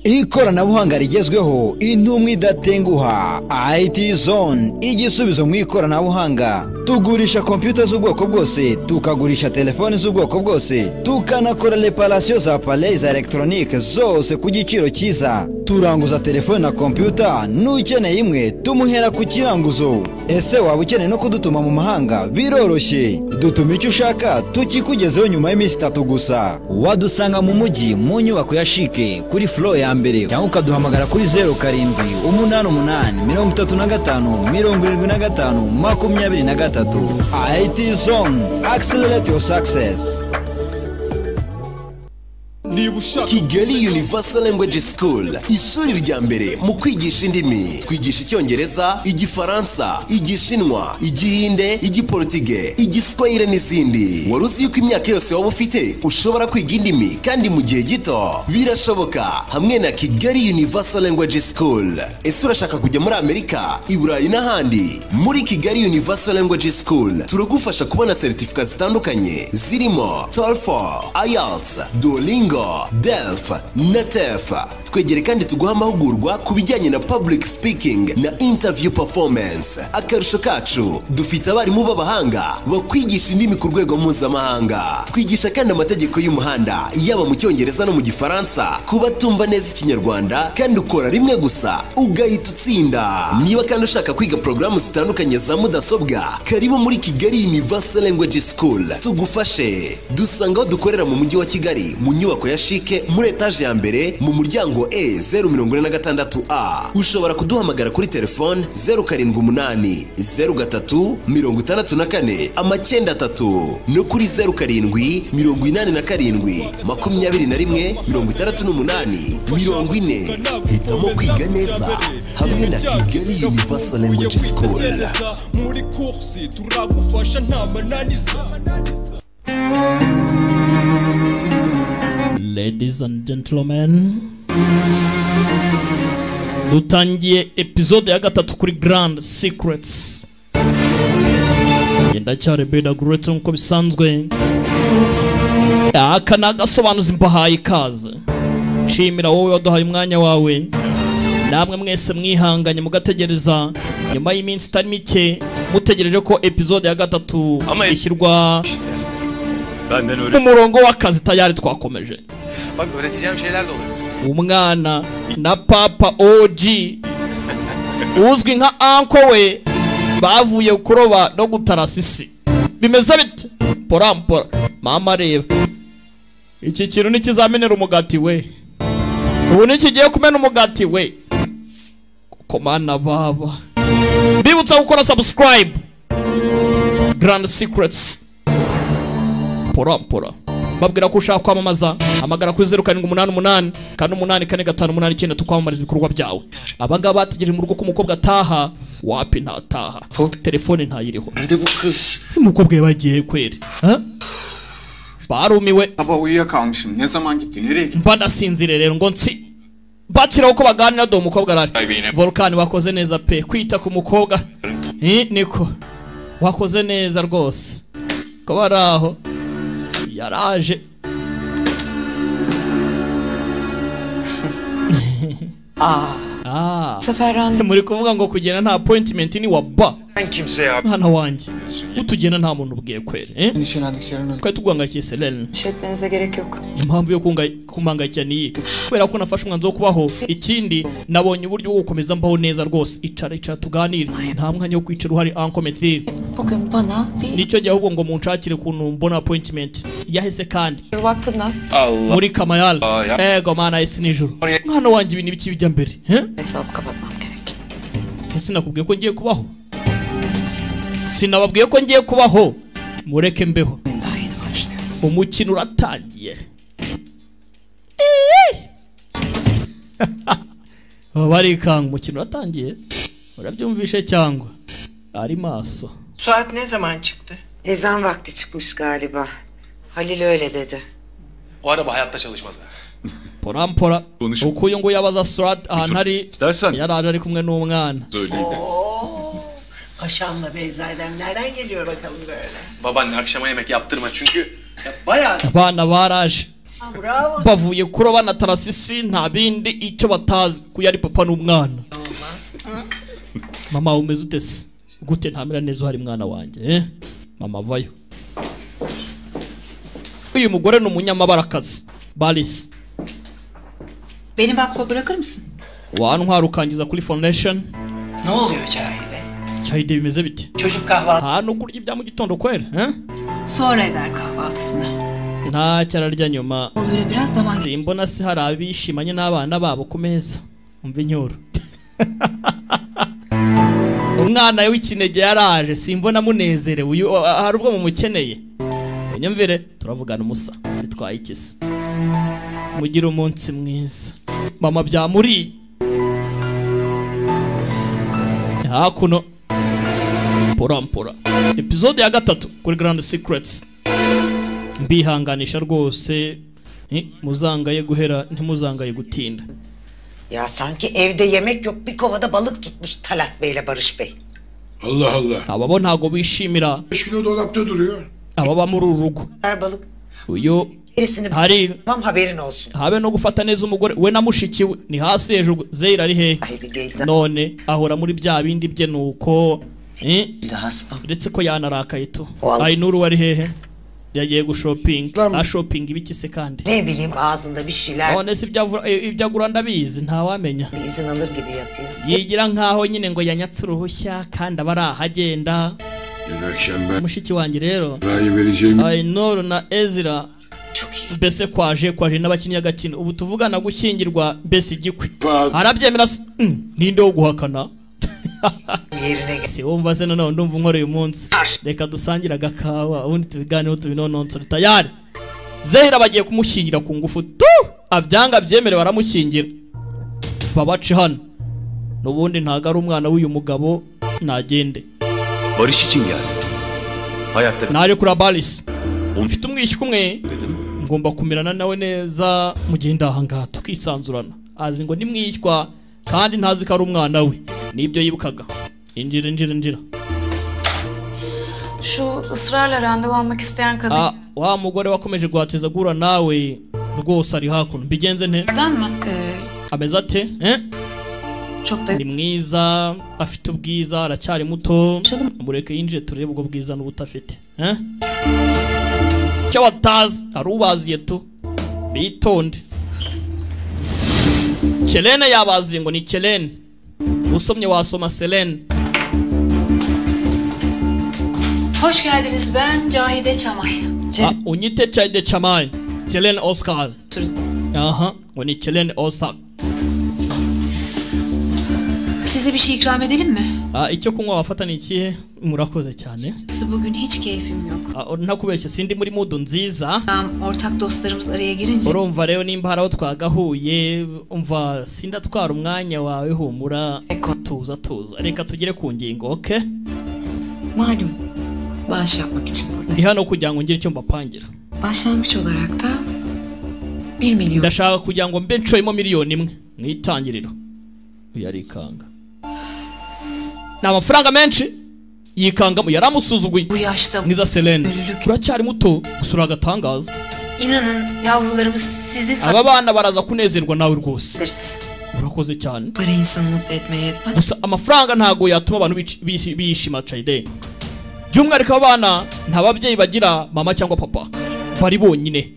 Ikoranabuhanga rigezweho, intumwa idatenguha, IT Zone, igisubizo mu ikoranabuhanga. Tugurisha kompiyuta z'ubwoko bwose, tukagurisha telefoni z'ubwoko bwose, tukanakora réparation za appareils za électronique zose ku giciro cyiza. Turanguza telefone na kompiyuta, n'ukeneye imwe tumuhera ku kiranguzo. Ese waba ukeneye no kudutuma mu mahanga? Biroroshye, dutuma icyo ushaka tukikugezeho nyuma y'iminsi 3 gusa. Wadusanga mu mujyi mu nyubako ya CHIC kuri floor ya mbere, cyangwa ukaduhamagara kuri 07 88 35 75 23. IT Zone, accelerate your success. Kigali Universal Language School, ishuri rya mbere mu kwigisha indimi. Twigisha Icyongereza, Igifaransa, Igishinwa, Igihinde, Igiportige, Igiswahili n'izindi. Wari uzi yuko imyaka yose waba ufite ushobora kwiga indimi kandi mu gihe gito? Birashoboka hamwe na Kigali Universal Language School. Ese urashaka kujya muri Amerika, i Burayi n'ahandi? Muri Kigali Universal Language School turagufasha kubona seritifika zitandukanye zirimo TOEFL, IELTS, Duolingo, DELF na TEF. Twegere kandi tuguha amahugurwa ku bijyanye na public speaking na interview performance. Akarusho kacu, dufite abarimu b'abahanga bakwigisha indimi ku rwego mpuzamahanga. Twigisha kandi amategeko y'umuhanda yaba mu Cyongereza no mu Gifaransa ku batumva neza Ikinyarwanda, kandi ukora rimwe gusa ugahita utsinda. Niba kandi ushaka kwiga porogaramu zitandukanye za mudasobwa, karibu muri Kigali Universal Language School tugufashe. Dusanga aho dukorera mu mujyi wa Kigali mu nyubako ya CHIC muri etaje ya mbere mu muryango E 046 A. Ushobora kuduhamagara kuri telefone 078 03 64 93 no kuri 07 87 21 68 40. Hitamo kwiga neza hamwe na Kigali Universal Language School. Muri course turagufasha nta mananiza. Ladies and gentlemen, dutangiye episode ya 3 kuri Grand Secrets. Ndacyari Beda Great nkuko bisanzwe. Aka nagasobanuza imbahaye ikaze. Nshimira wowe waduhaye umwanya wawe. Namwe mwese mwihanganye mugategereza nyuma y'iminsi itari mike mutegereje ko episode ya 3 ishyirwa mu murongo w'akazi. Tayari twakomeje. Bak öğreteceğim şeyler de olabilir. Umwana na Papa OG uzwi nka uncle we bavuye kuroba no gutarasa isi. Bimeze bite? Pora mpora. Mama reba, iki kintu nikizamenera umugati we. Ubu nikigiye kumena umugati we. Kuko mana baba, bibutsa gukora subscribe. Grand Secrets. Pora mpora. Babwira ko ushaka kwamamaza, hamagara kuri 0788 48 45 89 tukwamamariza ibikorwa byawe. Abangaba bategereje mu rugo ko umukobwa ataha, wapi ntataha. Telefone ntayiriho. Umukobwa yabagiye kweri. Ha? Barumiwe. Sabah uyuyakalmışım. Ne zaman gitti? Nereye gitti? Mba ndasinzire rero ngo nsi. Bakira uko baganira do umukobwa arari. Volkan wakoze neza pe kwita ku mukobwa. Niko. Wakoze neza rwose. Ko baraho. Yaraje. Muri kuvuga ngo kugenda nta appointment ni wa ba. Mwana wanjye utugenda nta muntu ubwiye kwere. Twari tuguhangayikiye Selene. Etmenize gerek yok. Impamvu yo kumpangayikira ni iyi, kubera ko nafashe umwanzuro wo kubaho. Ikindi nabonye uburyo bwo gukomeza mbaho neza rwose. Icara icara tuganire, nta mwanya wo kwicara uhari Uncle Metin. Bugün bana bir Nicyo gihe ahubwo ngo munshakire ukuntu mbona appointment yahese kandi muri Kamayal. Ego mana isi nijoro. Mwana wanjye ibintu biki bijya mbere? Hesabı kapatmam gerek. Ese nakubwiye ko ngiye kubaho? Sinababwiye ko ngiye kubaho. Mureke mbeho. Umukino uratangiye. Barikanga umukino uratangiye. Urabyumvishe cyangwa ari maso. Suat ne zaman çıktı? Ezan vakti çıkmış galiba. Halil öyle dedi. O araba hayatta çalışmaz. Pora mpora. Uko ngo yabaza Suat ahantu ari yaraje ari kumwe n'umwana. Paşamla Beyzadem nereden geliyor bakalım böyle? Babaanne akşama yemek yaptırma çünkü ya bayağı abana baraje. Bravo. Bavuye kuroba na tarasisi, nta bindi icyo batazi ko yari papa n'umwana. Mama umeze ute se? Gute ntamera neza uhari mwana wanjye, eh? Mama vayo. Uyu mugore ni umunyamabarakazi Baris. Beni vakfa bırakır mısın? Wantwara ukangiza kuri foundation. Ne oluyor Cahide? Cahide bimeze bite? Çocuk kahvaltı. Ha no kurya ibya mu gitondo kwera, eh? Sonra eder kahvaltısını. Ntacyo ararya nyuma. Oğluyla biraz zaman. Simbona se hari abishimanye n'abana babo ku meza. Umva inyoro. Umwana w'ikinege yaraje simbona munezerewe, uyu hari ubwo mumukeneye. Unyumvire turavugana umusa bitwaye ikisi. Mugire umunsi mwiza. Mama byamuri. Hakuno porampora. Episode ya 3 kuri Grand Secrets. Mbihanganisha rwose, muzangaye guhera ntimuzangaye gutinda. Ya sanki evde yemek yok, bir kovada balık tutmuş Talat Bey'le Barış Bey. Allah Allah. Aba bo ntago bishimira. 5 kilo dolapta duruyor. Aba ba muri uru rugo. Her balık. Uyu gerisini hari tamam haberin olsun. Habe no gufata neza umugore we na mushiki we ni hasi hejuru. Zeyra ari he? None ahora muri bya bindi bye nuko uretse ko yanarakaye tu. Aynuru wari hehe? Yagiye gushopping. Ashopping ibiki se kandi? Ne bileyim ağzında bir şeyler. None se ibyagura ndabizi ntawamenya. İzin alır gibi yapıyor. Yigira nkaho nyine ngo yanyatse uruhushya kandi aba arahagenda. Mushiki wanjye rero Aynuru na Ezra mbese kwaje n'abakinnyi agakino ubu tuvugana gushyingirwa mbese igikwe arabyemera. Ninde wo guhakana? Si wumva se noneho ndumva unkoreye umunsi, reka dusangire agakawa ubundi tubiganireho tubinononsore tayari. Zehira bagiye kumushyingira ku ngufu tu, abyanga byemere baramushyingira babace hano. N'ubundi ntago ari umwana w'uyu mugabo, nagende. Barış için geldim. Hayatta naje kuri Baris mfite umwishywa umwe ngomba kumirana nawe neza mu gihe ndahangaha tukisanzurana. Azi ngo nimwishywa kandi ntazi ko ari umwana we, nibyo yibukaga. Injira injira injira. Şu ısrarla randevu almak isteyen kadın. Wa mugore wakomeje guhateza gura nawe rwose ari hakuno. Mbigenze nte? Ameze ate? Eh? Çok da ni mwiza, afite ubwiza, aracyari muto. Mureke yinjire turebe ubwo bwiza n'ubutafite. Eh? Cyo batazi arubaziye tu. Bitonde. Selene yabaziye ngo ni Selene. Usomye wasoma Selene. Hoş geldiniz, ben Cahide Çamay. Unyite Cahide Çamay. Selene Oscar. Aha, ngo ni Selene Oscar. Size bir şey ikram edelim mi? Icyo kunywa wafata ni ikihe? Murakoze cyane. Bugün hiç keyfim yok. Ntakubeshya sindi muri mood nziza. Ortak dostlarımız araya girince. Urumva rero nimba haraho twagahuye, umva sindatwara umwanya wawe, humura tuza tuza. Reka tugere ku ngingo, okay? Malum bağış yapmak için buradayım. Ndi hano kugira ngo ngire icyo mbapangira. Başlangıç olarak da 1 milyon. Ndashaka kugira ngo mbe ncoyemo miliyoni 1 mu itangiriro. Yarikanga. Ni amafaranga menshi yikangamo, yaramusuzuguye. Mwiza Selene, uracyari muto gusura agatangaza. İnanın yavrularımız sizi Aba bana baraza kunezerwa nawe rwose. Urakoze cyane. Para insanı mutlu etmeye yetmez. Gusa amafaranga ntago yatuma abantu bishima Cahide. By'umwihariko abana nta babyeyi bagira, mama cyangwa papa bari bonyine.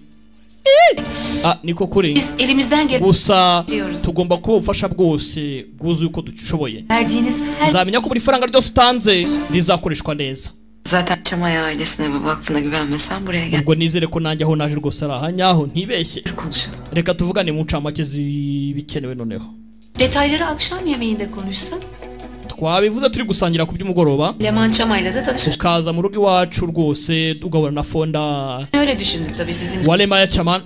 Niko kuri. Biz elimizden geleni gusa tugomba kuba ubufasha bwose bwuzuye uko dushoboye. Verdiğiniz her nzamenya ko buri faranga ryose utanze rizakoreshwa neza. Zaten Çamay ailesine ve vakfına güvenmesem buraya gel. Ubwo nizere ko nanjye aho naje rwose ari ahanyaho ntibeshye. Reka tuvugane mu ncamake z'ibikenewe noneho. Detayları akşam yemeğinde konuşsak. Twabivuze turi gusangira ku by'umugoroba. Leman Çamay'la da tanışmış. Ukaza mu rugo iwacu rwose ugahura na Fonda. Öyle düşündüm tabii sizin. Walemaya Çaman.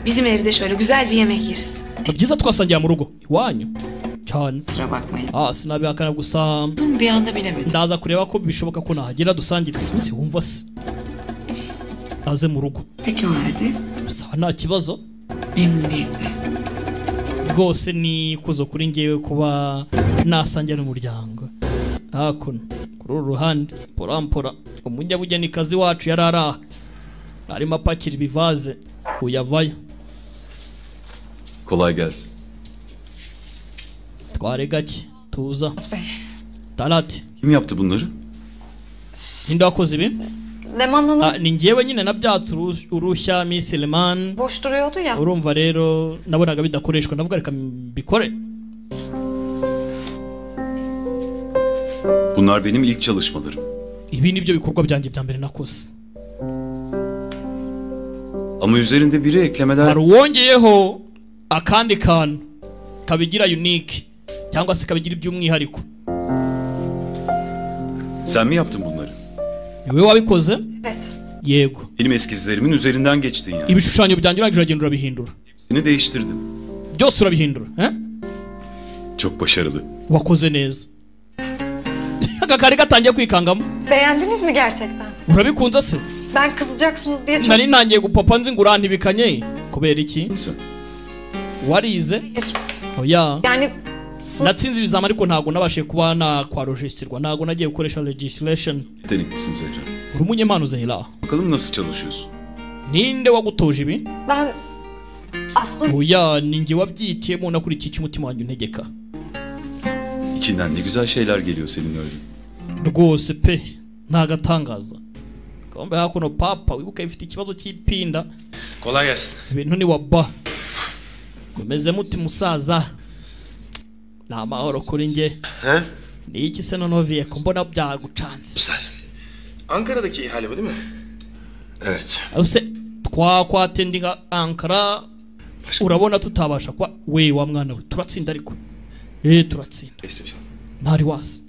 Bizim evde şöyle güzel bir yemek yeriz. Byiza twasangira mu rugo iwanyu cyane. Kusura bakmayın. Sinabihakana gusa. Bir anda bilemedim. Ndaza kureba ko bishoboka ko nahagera dusangire. Si wumva se. Aze mu rugo. Peki o halde. Sawa nta kibazo. Memnuniyetle. Rwose ni kuzo kuri ngewe kuba nasangira n'umuryango. Hakuno kuri uru ruhande porampora umunyabugenikazi wacu yararaha arimo apakira ibivaze uyavayo. Kolay gelsin. Tware gake tuza. Talat. Kim yaptı bunları? Ninde wakoze ibi? Leman Hanım Ni njyewe nyine nabyatse urushya Miss Leman. boş duruyordu ya. Urumva rero nabonaga bidakoreshwa ndavuga reka mbikore. Bunlar benim ilk çalışmalarım. Ibi nibyo bikorwa byanjye bya mbere nakoze. Ama üzerinde biri eklemeler. Hari uwongeyeho akandi kantu kabigira unique cyangwa se kabigira iby'umwihariko. Sen mi yaptın bunları? Niwe wabikoze? Evet. Yego. Benim eskizlerimin üzerinden geçtin yani. Ibishushanyo byanjye urangije uragenda urabihindura. Hepsini değiştirdin. Byose urabihindura, he? Çok başarılı. Wakoze neza. Aka kari gatangiye kwikangamo. Beğendiniz mi gerçekten? Urabikunze se? Ben kızacaksınız diye çok... Nari ntangiye gupapa nzi ngo urantibikanye. Kubera iki? Warize? Oya. Yani natsinze ibizami ariko ntago nabashije kuba nakwarojestirwa, ntago nagiye gukoresha legislation. Yeteneklisin Zehra. Uri umunyempano Zehra. Bakalım nasıl çalışıyorsun? Ninde wagutoje ibi? Ben aslında... Oya, ninjye wabyitiyemo nakurikiye icyo umutima wanjye untegeka. İçinden ne güzel şeyler geliyor senin öyle. Rwose pe, ntagatangaza. Kombe hakuno papa wibuka ifite ikibazo cy'ipinda. Kolay gelsin. Ibintu ni waba. Mumeze muti musaza. Ni amahoro kuri njye. He? Ni iki se noneho viye ko mbona byagucanze? Ankara'daki ihale bu değil mi? Evet. Use twakwatendinga Ankara urabona tutabasha kwa we wa mwana we turatsinda ariko. Turatsinda. Ntari wasi.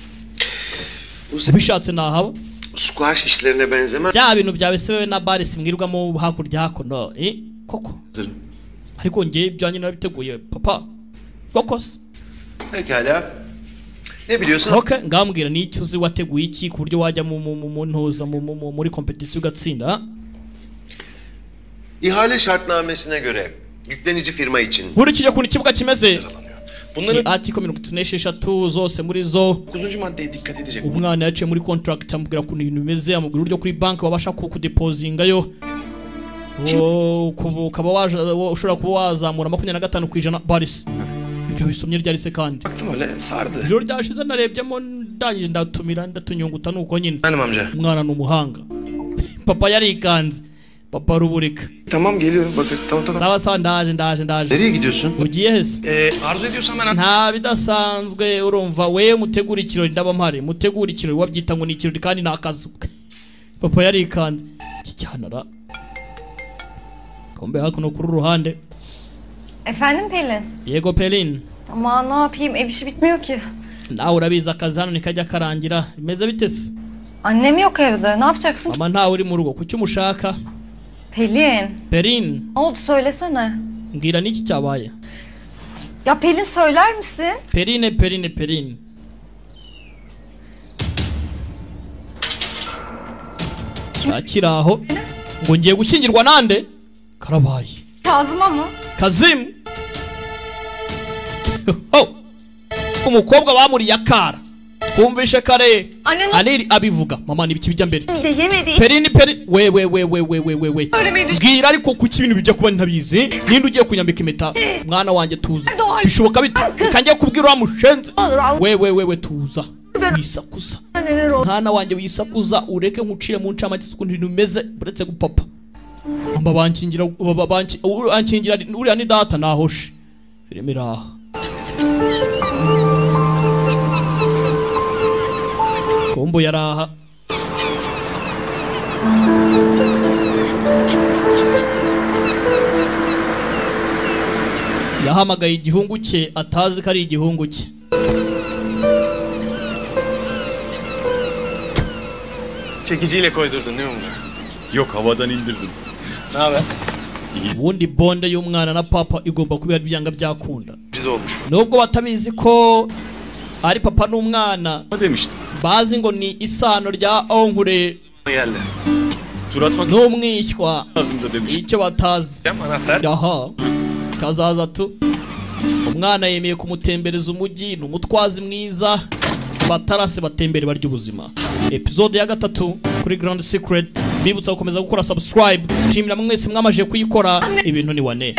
Ubishatse nahaba. Squash işlerine benzemez. Bya bintu byawe se na Baris mwirwamo hakurya hakuno. Koko. Ariko ngiye ibyanjye narabiteguye papa. Koko se. Pekala. Ne biliyorsun? Okay, ngambwira ni icyo uzi wateguye iki ku buryo wajya mu ntoza muri competition ugatsinda? İhale şartnamesine göre yüklenici firma için. Nkurikije ukuntu ikibuga kimeze. Bunların article 36 zose muri zo. 9. maddeye dikkat edecek. Umwana yaciye muri contract amubwira ukuntu ibintu bimeze, amubwira uburyo kuri bank babasha kudepozingayo. Ukaba ushobora kuba wazamura 25% Baris. Ibyo bisomye ryari se kandi? Baktım öyle sardı. Ijoro ryashize narebyemo ndangije ndatumira ndatunyunguta nuko nyine. Hanım amca. Umwana ni umuhanga. Papa yarikanze. Papa ruburika. Tamam geliyorum bakarız. Tamam tamam. Sawa sawa ndaje ndaje ndaje. Nereye gidiyorsun? Ugiye hese? Arzu ediyorsan ben nta bidasanzwe urumva we mutegura ikirori ndaba mpari. Mutegura ikirori wabyita ngo ni ikirori kandi ni akazu. Papa yarikanze. Kicyanara. Kombe hakuno kuri ruhande. Efendim Pelin? Yego Pelin. Ama ne yapayım ev işi bitmiyor ki. Nawe urabizi akazi hano ntikajya karangira. Bimeze bitese? Annem yok evde. Ne yapacaksın? Mama ntawe uri mu rugo. Kuki umushaka? Pelin. Pelin. Ne oldu söylesene. Mbwira niki cyabaye? Ya Pelin söyler misin? Peline Peline Pelin. Akiri aho ngo ngiye gushyingirwa nande? Karabaye. Kazım'a mı? Kazim. Umukobwa bamuriye akara. Twumvishe kare. Aliri abivuga. Mama nibiki bijya mbere. Perini Perin we we we we we we we we. Bwira ariko kuki ibintu bijya kuba ntabizi? Ninde ugiye kunyambika impeta? Mwana wanjye tuza. Bishoboka bite? Kangiye kubwira wa mushenzi. We we we we tuza. Wisakuza. Mwana wanjye wisakuza ureke nkucire mu ncamake ukuntu ibintu bimeze uretse gupapa. Amba bankingira bankingira uriya ni data nahoshe. Filime iraha. Kombo yaraha. Yahamagaye igihungu cye atazi ko ari igihungu cye. Çekiciyle koydurdun değil mi bunu? Yok havadan indirdim. Ne haber? Ubundi bonde y'umwana na papa igomba kuba byanga byakunda. Biz olmuş. Nubwo batabizi ko ari papa n'umwana. Demiştim. Bazi ngo ni isano rya onkure. Geldi. Turatmak n'umwishywa. Lazım da demiştim. Icyo batazi. Anahtar. Aha. Kazaza tu. Umwana yemeye kumutembereza umujyi, ni umutwazi mwiza. Batarase batembere barya ubuzima. Episode ya 3 kuri Grand Secret. Bibutsa gukomeza gukora subscribe. Nshimira mwese mwamaje kuyikora. Ibintu ni wane.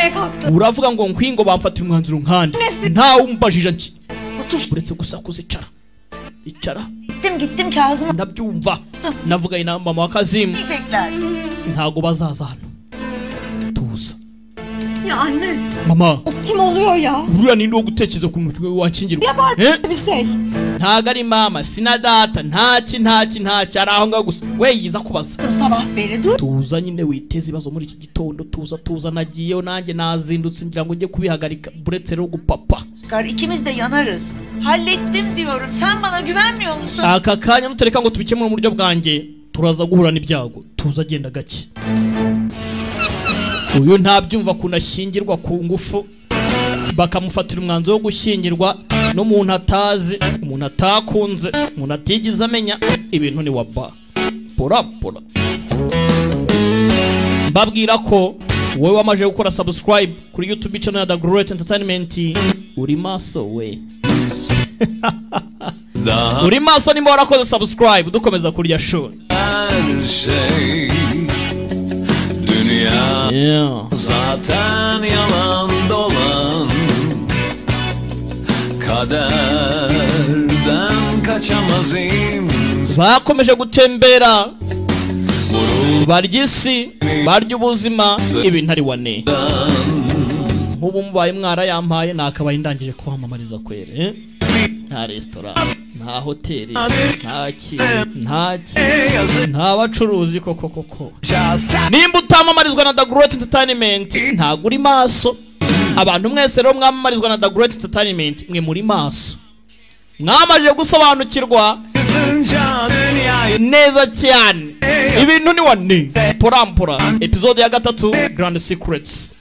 Uravuga ngo nkwingo bamfata umwanzuro nkande. Nta umbajije nki. Uretse gusakuza icara. Icara. Gittim gittim Kazım. Ndabyumva. Navuga inama mama wa Kazim. Ntago bazaza hano. Tuza. Ya anne. Mama. O kim oluyor ya? Uriya ninde wo gutekereza ku mutwe wankingirwa? Ya bir şey. Ntago ari mama, sina data, ntaki ntaki ntaki ari aho ngaho gusa. We yiza kubaza. Sabah beri dur. Tuza nyine witeze ibibazo muri iki gitondo, tuza tuza nagiyeyo nanjye nazindutse ngira ngo njye kubihagarika buretse rero gupapa. İkimiz de yanarız. Hallettim diyorum. Sen bana güvenmiyor musun? Aka kanya nutareka ngo tubikemure mu buryo bwanjye, turaza guhura n'ibyago. Tuza genda gake. Uyu ntabyumva kunashyingirwa ku ngufu, bakamufatira umwanzuro wo gushyingirwa n'umuntu atazi, umuntu atakunze, umuntu atigeze amenya. Ibintu ni waba pora pora. Mbabwira ko wowe wamaje gukora subscribe kuri YouTube channel ya The Great Entertainment, uri maso we. Uri maso nimba warakoze subscribe. Dukomeza kurya show. Dünya yeah. Zaten yalan dolan, kaderden kaçamaz insan. Bakomeje gutembera barya isi, barya ubuzima, ibintu ari wane. Nk'ubu mubaye mwarayampaye nakabaye ndangije kwamamariza kwere. Nta resitora, nta hoteli, nta ki, nta ki, nta bacuruzi koko koko. Nimba utamamarizwa na The Great Entertainment ntago uri maso. Abantu mwese rero mwamamarizwa na The Great Entertainment mwe muri maso. Mwamaje gusobanukirwa neza cyane. Ibintu ni wane. Pora pora. Episode ya 3 Grand Secrets.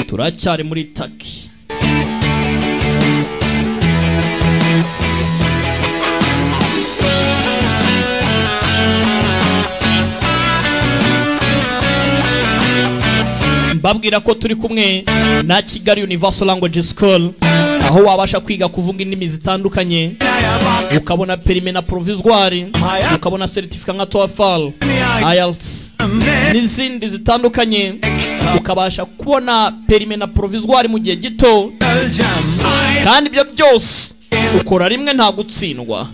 Turacyari muri Turkey. Mbabwira ko turi kumwe na Kigali Universal Language School, aho wabasha kwiga kuvuga indimi zitandukanye, ukabona permis na provisoire, ukabona certificat nka TOEFL, IELTS n'izindi zitandukanye, ukabasha kubona permis na provisoire mu gihe gito, kandi ibyo byose ukora rimwe nta gutsindwa.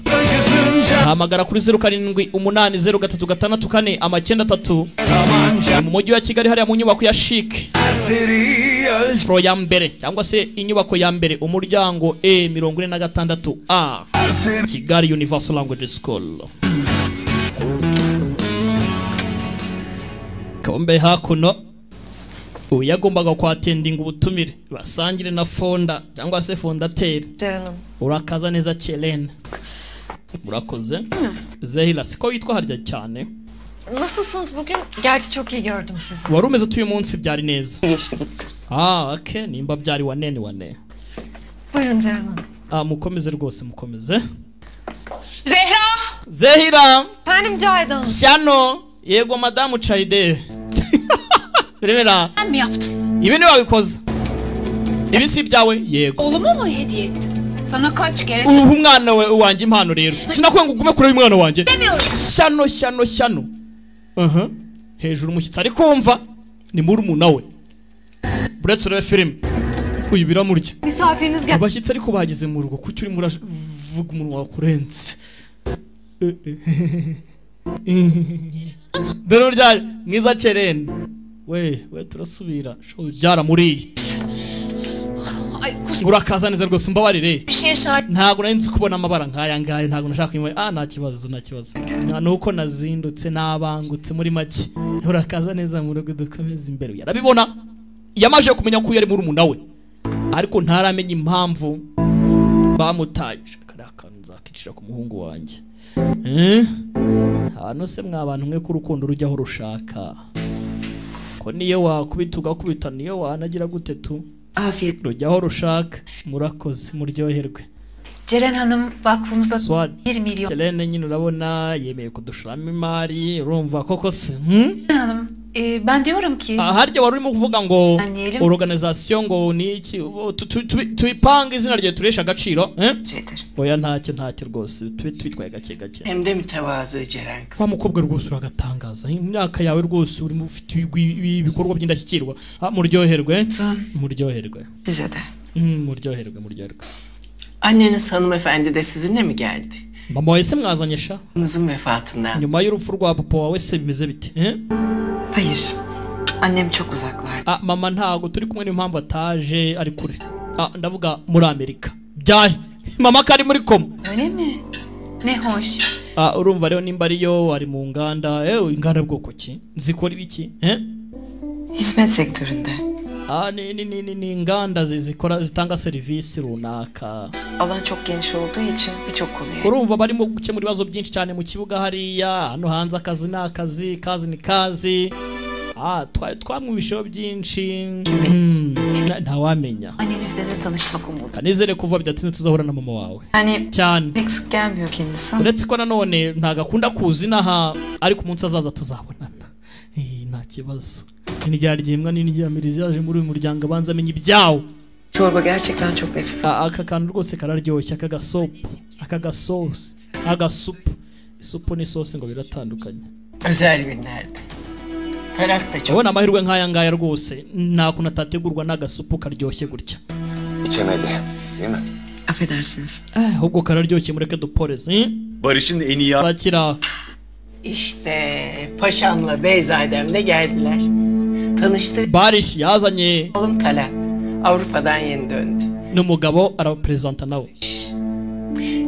Hamagara kuri 07 8 0 3 6 4 93 mu mujyi wa Kigali, hariya mu nyubako ya Chic Pro ya mbere cyangwa se inyubako ya mbere, umuryango E 46 A, Kigali Universal Language School. Kombe hakuno uyagombaga kwatendinga ubutumire basangire na fonda cyangwa se fondateur. Urakaza neza Chelene. Murakoze. Zehila siko witwa harya cyane. Nasılsınız bugün? Gerçi çok iyi gördüm sizi. Wari umeze uyu munsi byari neza. Ah, okay, nimba byari wane ni wane. Buyurun Ceren Hanım. Ah, mukomeze rwose mukomeze. Zehra! Zehira! Efendim Cahide Hanım. Shano, yego madamu Cahide. Remera. Sen mi yaptın? Ibi ni wabikoze. Ibi si ibyawe? Yego. Oğluma mı hediye ettin? Sana kaç kere ubu umwana we wanjye impano rero. Sinakwiye ngo ugume kure y'umwana wanjye. Shano shano shano. Aha. Hejuru umushyitsi ari kumva ni murumuna we. Buretse urebe film. Uyu biramurya. Misafiriniz gel. Abashyitsi ariko bageze mu rugo kuki urimo uravuga umunwa wakurenze. Dore urya mwiza Ceren. We we turasubira. Byaramuriye. Urakaza neza rwose umbabarire. Ntago nari nzi kubona amabara nkaya ngaya, ntago nashaka kunywa. Ah, nta kibazo nta kibazo. Nuko nazindutse nabangutse muri make. Urakaza neza mu rugo dukomeza imbere. Yarabibona. Yamaje kumenya ko yari murumuna we. Ariko ntaramenya impamvu bamutaye. Kariya kantu nzakicira ku muhungu wanjye. Hano se mwa bantu mwe ko urukundo rujyaho rushaka. Ko niyo wakubita ugakubita niyo wanagira gute tu. Afiyet. Rujyaho rushaka. Murakoze muryoherwe. Ceren Hanım vakfımıza 1 milyon. Ceren nyine urabona yemeye kudushiramo imari, urumva koko se. Ceren Hanım Ben diyorum ki Harya wari urimo kuvuga ngo organization ngo ni iki, tuyipange izina rye turesha agaciro, eh? Oya ntacyo ntacyo rwose, tube twitwaye gake gake. Hem de mütevazı Ceren kız. Wa mukobwa rwose uragatangaza, imyaka yawe rwose urimo ufite ibikorwa by'indashyikirwa. Muryoherwe, muryoherwe. Size de. Muryoherwe, muryoherwe. Anneniz hanımefendi de sizinle mi geldi? Mama wawe se mwazanye sha? Kızın vefatından. Nyuma y'urupfu rwa papa wawe se bimeze bite? Hayır. Annem çok uzaklarda. Mama ntago turi kumwe, niyo mpamvu ataje, ari kure. Ndavuga muri Amerika. Byahe. Mama kari muri koma. Öyle mi? Ne hoş. Urumva rero nimba ariyo ari mu nganda, inganda bwoko ki? Zikora ibiki? Hizmet sektöründe. Ni inganda zikora zitanga serivisi runaka. Alan çok geniş olduğu için birçok konuya. Urumva barimo gukemura ibibazo byinshi cyane mu kibuga hariya, hano hanze akazi ni akazi, kazi ni kazi. Twamwibisheho byinshi. Ntawamenya. Annenizle de tanışmak umudum. Nizere kuva bidatinze tuzahura na mama wawe. Yani cyane. Pek sık gelmiyor kendisi. Uretse ko nanone ntagakunda kuza inaha, ariko umunsi azaza tuzabonana. Nta kibazo. Nijya ryimwa n'indyamirizi yaje muri uyu muryango abanza amenye ibyawo. Çorba gerçekten çok nefis. Aka kantu rwose kararyoshye, aka gasopu, aka gasosi, agasupu. Isupu n'isosi ngo biratandukanye. Özel günlerde. Talat da çok. Ubona amahirwe nk'aya ngaya rwose nta kuntu atategurwa n'agasupu karyoshye gutya. İçemedi, değil mi? Affedersiniz. Ahubwo kararyoshye, mureke duporeze. Barış'ın en iyi bakira. İşte paşamla beyzadem de geldiler. Tanıştır. Barış yazanye. Oğlum Talat Avrupa'dan yeni döndü. N'umugabo arabaprezanta nawe.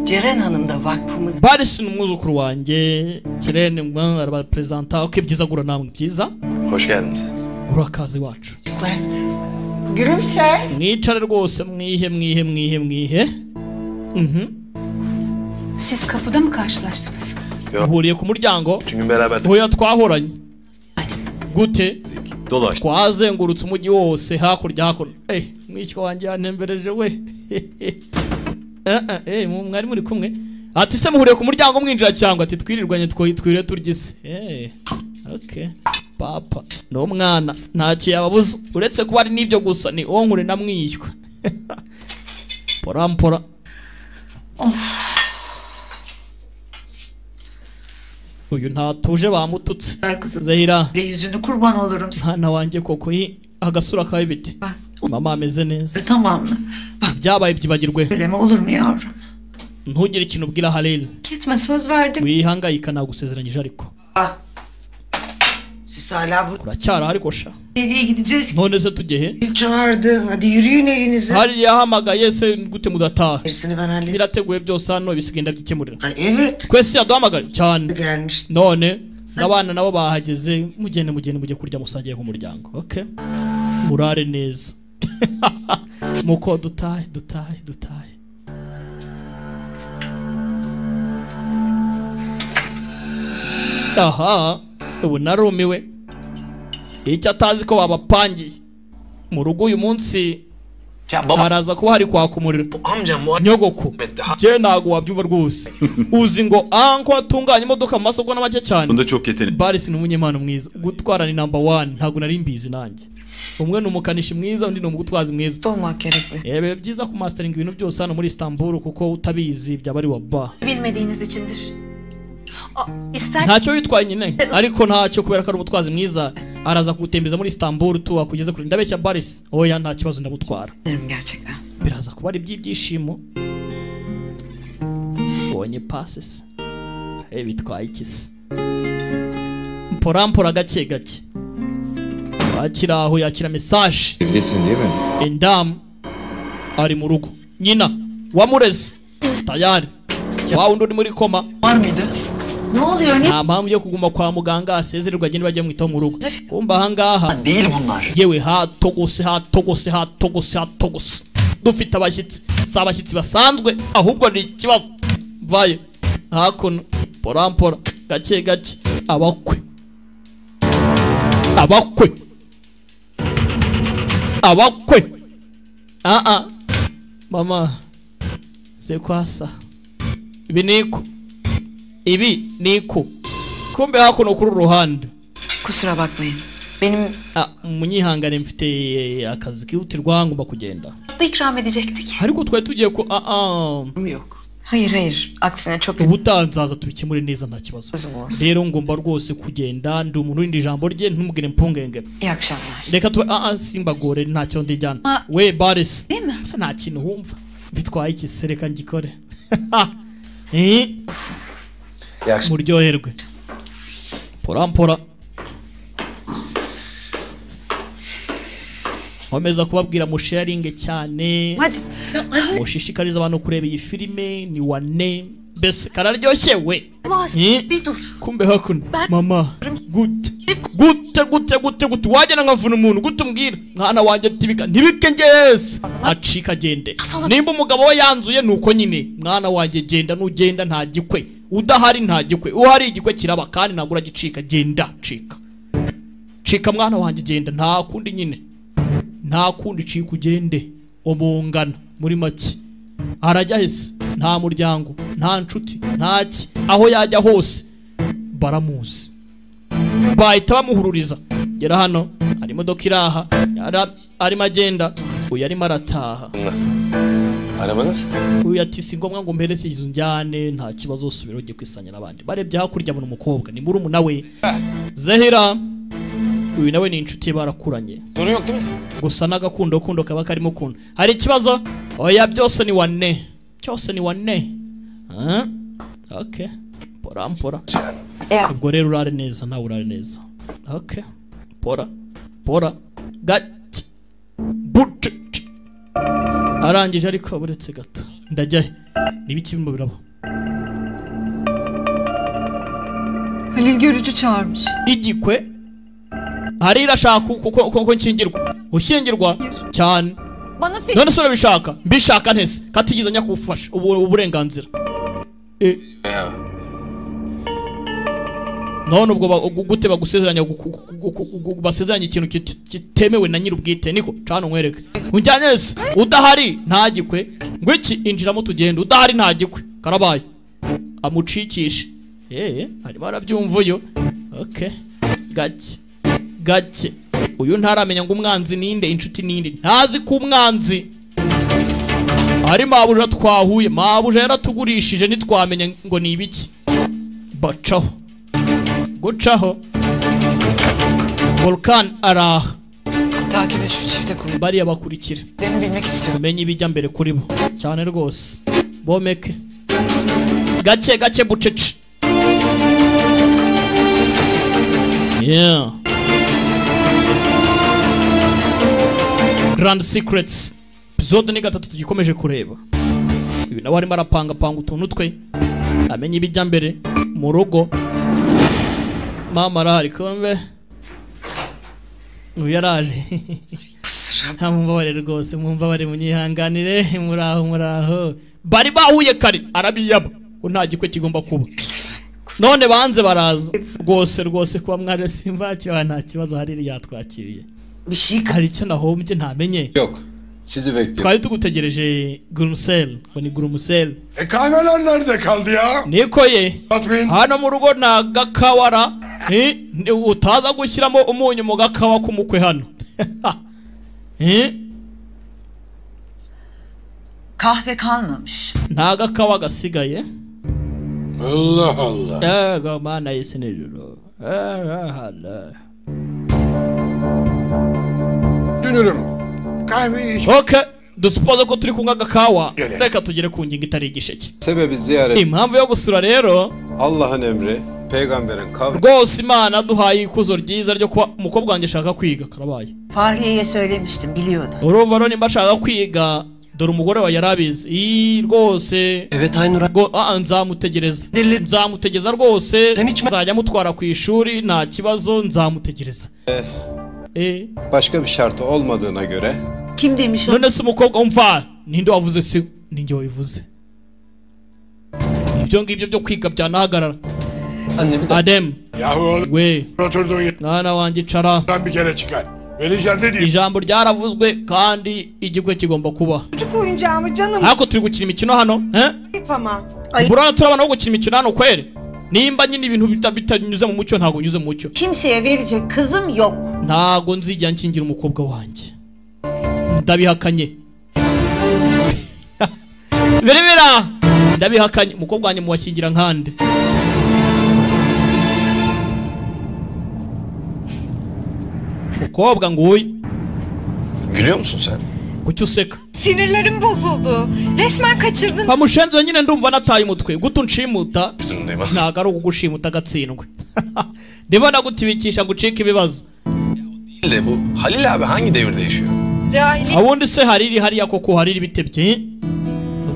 Ceren Hanım da vakfımız. Barış n'umwuzukuru wanjye Ceren arabaprezanta. Okay, byiza gura namwe byiza. Hoş geldiniz. Urakazi wacu. Gülümser. Mwicare rwose, mwihe mwihe mwihe mwihe. Siz kapıda mı karşılaştınız? Muhuriye ku muryango. Çünkü beraber. Oya twahoranye. Gute? Dolaş. Twazengurutse umujyi wose hakurya hakuno. Mwishywa wanjye yantembereje we. Mwari muri kumwe. Ati se muhuriye ku muryango mwinjira cyangwa ati twirirwanye twire turgise. Okay. Papa no mwana ntacyo yababuza uretse kuba ari nibyo gusa ni onkure na mwishywa. Pora mpora. Uyu ntatuje bamututse. Zehira. Yüzünü kurban olurum. Mwana wanjye koko agasura kawe bite? Mama ameze neza. Tamam mı? Byabaye byibagirwe. Söyleme olur mu yavrum? Ntugire ikintu ubwira Halil. Gitme, söz verdim. Wihangayika nagusezeranyije ariko. Siz hala burada. Uracyari ariko sha. Nereye gideceğiz? None se tujye he? Çağırdı. Hadi yürüyün evinize. Hari yahamagaye se gute mudataha? Gerisini ben hallederim. Birateguye byose hano ibisigenda byikemurira. Evet. Kwesi yaduhamagaye cyane. Gelmiş. None n'abana nabo bahageze, mugende mugende mujye kurya musangiye nk'umuryango. Okay. Murare neza. Muko dutahe dutahe dutahe. Aha, ubu narumiwe. Icyo atazi ko babapangiye mu rugo uyu munsi haraza kuba hari kwaka umuriro. Nyogoko je ntago wabyumva rwose. Uzi ngo anko atunganya imodoka mu masoko n'amake cyane. Bunda çok yetenekli. Baris ni umunyempano mwiza, gutwara ni number 1, ntago nari mbizi nanjye. Umwe ni umukanishi mwiza, undi ni umugutwazi mwiza. Olmak gerekli. Biba byiza ku mastering ibintu byose hano muri Istanbul kuko utabizi byaba ari wa ba. Bilmediğiniz içindir. İster Ntacyo witwaye nyine, ariko ntacyo kubera ko ari umutwazi mwiza araza kugutembeza muri Istanbul tu akugeze kuri ndabeshya Baris. Oya nta kibazo ndamutwara. Gerçekten. Biraza kuba ari iby'ibyishimo. Bonye passes. Bitwaye iki se? Mpora mpora gake gake. Akira aho yakira message. Evdesin değil mi? Endam ari mu rugo. Nyina wamureze tayari. Wa undi uri muri koma. Var mıydı? Ne oluyor? Ne? Nta mpamvu yo kuguma kwa muganga, asezererwa agende bajye mwitaho mu rugo. Kumba ahangaha Değil bunlar. yewe hatogose hatogose hatogose hatogose. Dufite abashyitsi, si abashyitsi basanzwe ahubwo ni ikibazo. Vayo hakuno pora mpora gake gake abakwe abakwe abakwe. Mama c'est quoi ça? Ibi niko ibi niko. Kumbe hakuno kuri ruhande. Kusura bakmayın. Benim Munyihangane mfite akazi kihutirwa, ngomba kugenda. Tatlı ikram edecektik. Ariko twari tugiye ku Yok. Hayır hayır. Aksine çok Ubutaha nzaza tubikemure neza, nta kibazo. Olsun. Rero ngomba rwose kugenda, ndi umuntu w'indi ijambo rye, ntumubwire impungenge. İyi akşamlar. Reka tube simbagore, ntacyo ndijyana we Baris. Gusa nta kintu wumva bitwaye iki se? Reka ngikore. Eh, muryoherwe. Pora mpora nkomeza kubabwira musharinge cyane, mushishikariza abantu kureba iyi filime ni wane, mbese kararyoshye we. Eh? Kumbe hakuno mama, gute gute gute gute gute wagenda nkavuna umuntu gute? Umbwira mwana wanjye tibika ntibike ngeze acika agende. Nimba umugabo we yanzuye nuko nyine, mwana wanjye genda, nugenda nta gikwe, udahari nta gikwe, uhari igikwe kiraba kandi ntabwo uragicika. Genda cika cika mwana wanjye genda, nta kundi nyine, nta kundi, cika ugende. Umungana muri make arajya hese? Nta muryango, nta nshuti, nta ki, aho yajya hose baramuzi, bahita bamuhururiza. Gera hano hari imodoka iri aha, arimo agenda, uyu arimo arataha. Arabanız? Uyu ati si ngombwa ngo mpereze izo njyane, nta kibazo, subira ujye kwisanya n'abandi. Barebye hakurya abona umukobwa ni murumuna we Zehira. Uyu nawe ni inshuti ye, barakuranye. Sorun yok değil mi? Gusa n'agakundo kundo kaba karimo ukuntu. Hari ikibazo? Oya, byose ni wane, byose ni wane. Ah, okay, pora mpora. Ubwo rero urare neza, nawe urare neza. Okay, pora pora gati but arangije. Ariko buretse gato, ndajya he? N'ibiki birimo biraba? Halil görücü çağırmış. Igikwe hari irashaka kuko nshyingirwa, ushyingirwa cyane. Bana fikir None se urabishaka? Mbishaka ntese katigeze njya kufasha uburenganzira. Ya. None ubwo gute bagusezeranya basezeranya ikintu kitemewe na nyir'ubwite? Niko cana nkwereke unjyane se, udahari nta gikwe. Ngo iki? Injiramo tugende, udahari nta gikwe. Karabaye, amucikishe. Arimo arabyumva uyu. Okay, gake gake, uyu ntaramenya ngo umwanzi ninde, inshuti ninde, ntazi ko umwanzi ari mabuja twahuye. Mabuja yaratugurishije ntitwamenya ngo ni ibiki. Bacaho gucaho, Volkan araha. Takip et şu çifte konu. Bariya bakurikira, Lerini bilmek istiyorum. tumenye ibijya mbere kuri bo cyane rwose. Bomeke gake gake bucece. Yeah. Grand Secrets episode ni 3 tugikomeje kureba. Uyu nawe arimo arapangapanga utuntu twe, amenya ibijya mbere mu rugo. Mama arahari, kumbe uyu yaraje. Mumbabarire rwose, mumbabarire, munyihanganire. Muraho muraho. Bari bahuye kare arabiyaba ko nta gikwe kigomba kuba, none banze baraza rwose rwose. Kuba mwaje simvakira, nta kibazo, hari yatwakiriye. Hari icyo nahombye ntamenye? Yok. Sizi bekliyorum. Twari tugutegereje Gurumsel, ngo ni Gurumsel. E kahveler nerede kaldı ya? Niko ye, Tatmin. hano mu rugo nta gakawara. Utaza gushyiramo umunyu mu gakawa k'umukwe hano. Kahve kalmamış. Nta gakawa gasigaye. Allah Allah. Ego mana y'isi n'ijuru. Allah. Dünürüm. Kahveyi iç. Okay, dusupoze ko turi kunywa agakawa, reka tugere ku ngingo itari igisheke. Sebebi ziyaret. Impamvu yo gusura rero, Allah'ın emri, peygamberin kavli. Rwose Imana duhaye ikuzo ryiza ryo kuba umukobwa wanjye ashaka kwiga, karabaye. Fahriye'ye söylemiştim, biliyordu. Urumva rero nimba ashaka kwiga, dore umugore wa yarabizi. Ii rwose. Evet Aynur. Nzamutegereza. Nzamutegereza rwose. Nzajya mutwara ku ishuri, nta kibazo, nzamutegereza. Başka bir şartı olmadığına göre. Kim demiş o? None se umukobwa umva, ninde wavuze? Se ninjye wabivuze. Ibyo ngibyo byo kwiga byanahagarara. Adem. Yahu oğlum. We. Oturduğun yerden Mwana wanjye icara. bir kere çıkar. Vereceğim dedi. Ijambo ryaravuzwe kandi igikwe kigomba kuba. Çocuk oyuncağımı canım. Ariko turi gukina imikino hano, eh? Ayıp ama. Burana turabana wo gukina imikino hano kweri. Nimba nyine ibintu bitanyuze mu mucyo ntago nyuze mu mucyo. Kimseye verecek kızım yok. Ntago nzijya nkingira umukobwa wanjye. Ndabihakanye. Berebera ndabihakanye umukobwa wanjye muwashyingira nkande. Umukobwa nguyu. Gülüyor musun sen? Kuki useka? Sinirlerim bozuldu. Resmen kaçırdın. Pamushenzo nyine ndumva nataye umutwe. Gutu nshimuta. Ntago ari ukugushimuta gatsindwe. Ndibona gutibikisha gucika ibibazo. Değil de bu Halil abi hangi devirde yaşıyor? Cahili. Abundi se hariri hariya koko hariri bitebye.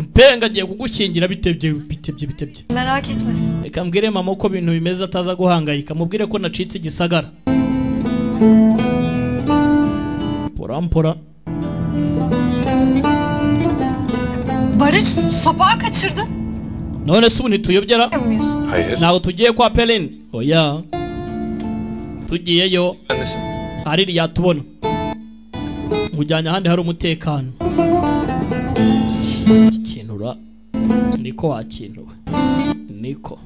Mpenga agiye kugushyingira bitebye bitebye bitebye. Merak etmesin. Reka mbwire mama uko ibintu bimeze ataza guhangayika. Mubwire ko nacitse igisagara. Pora mpora. Barış sabaha kaçırdın. None se ubu ntituyobyera? Hayır. Ntabwo tugiye kwa Pelin. Oya. Tugiyeyo. Hariri yatubona. Mujyanye ahandi hari umutekano. Ikintura niko wakintuwe. Niko.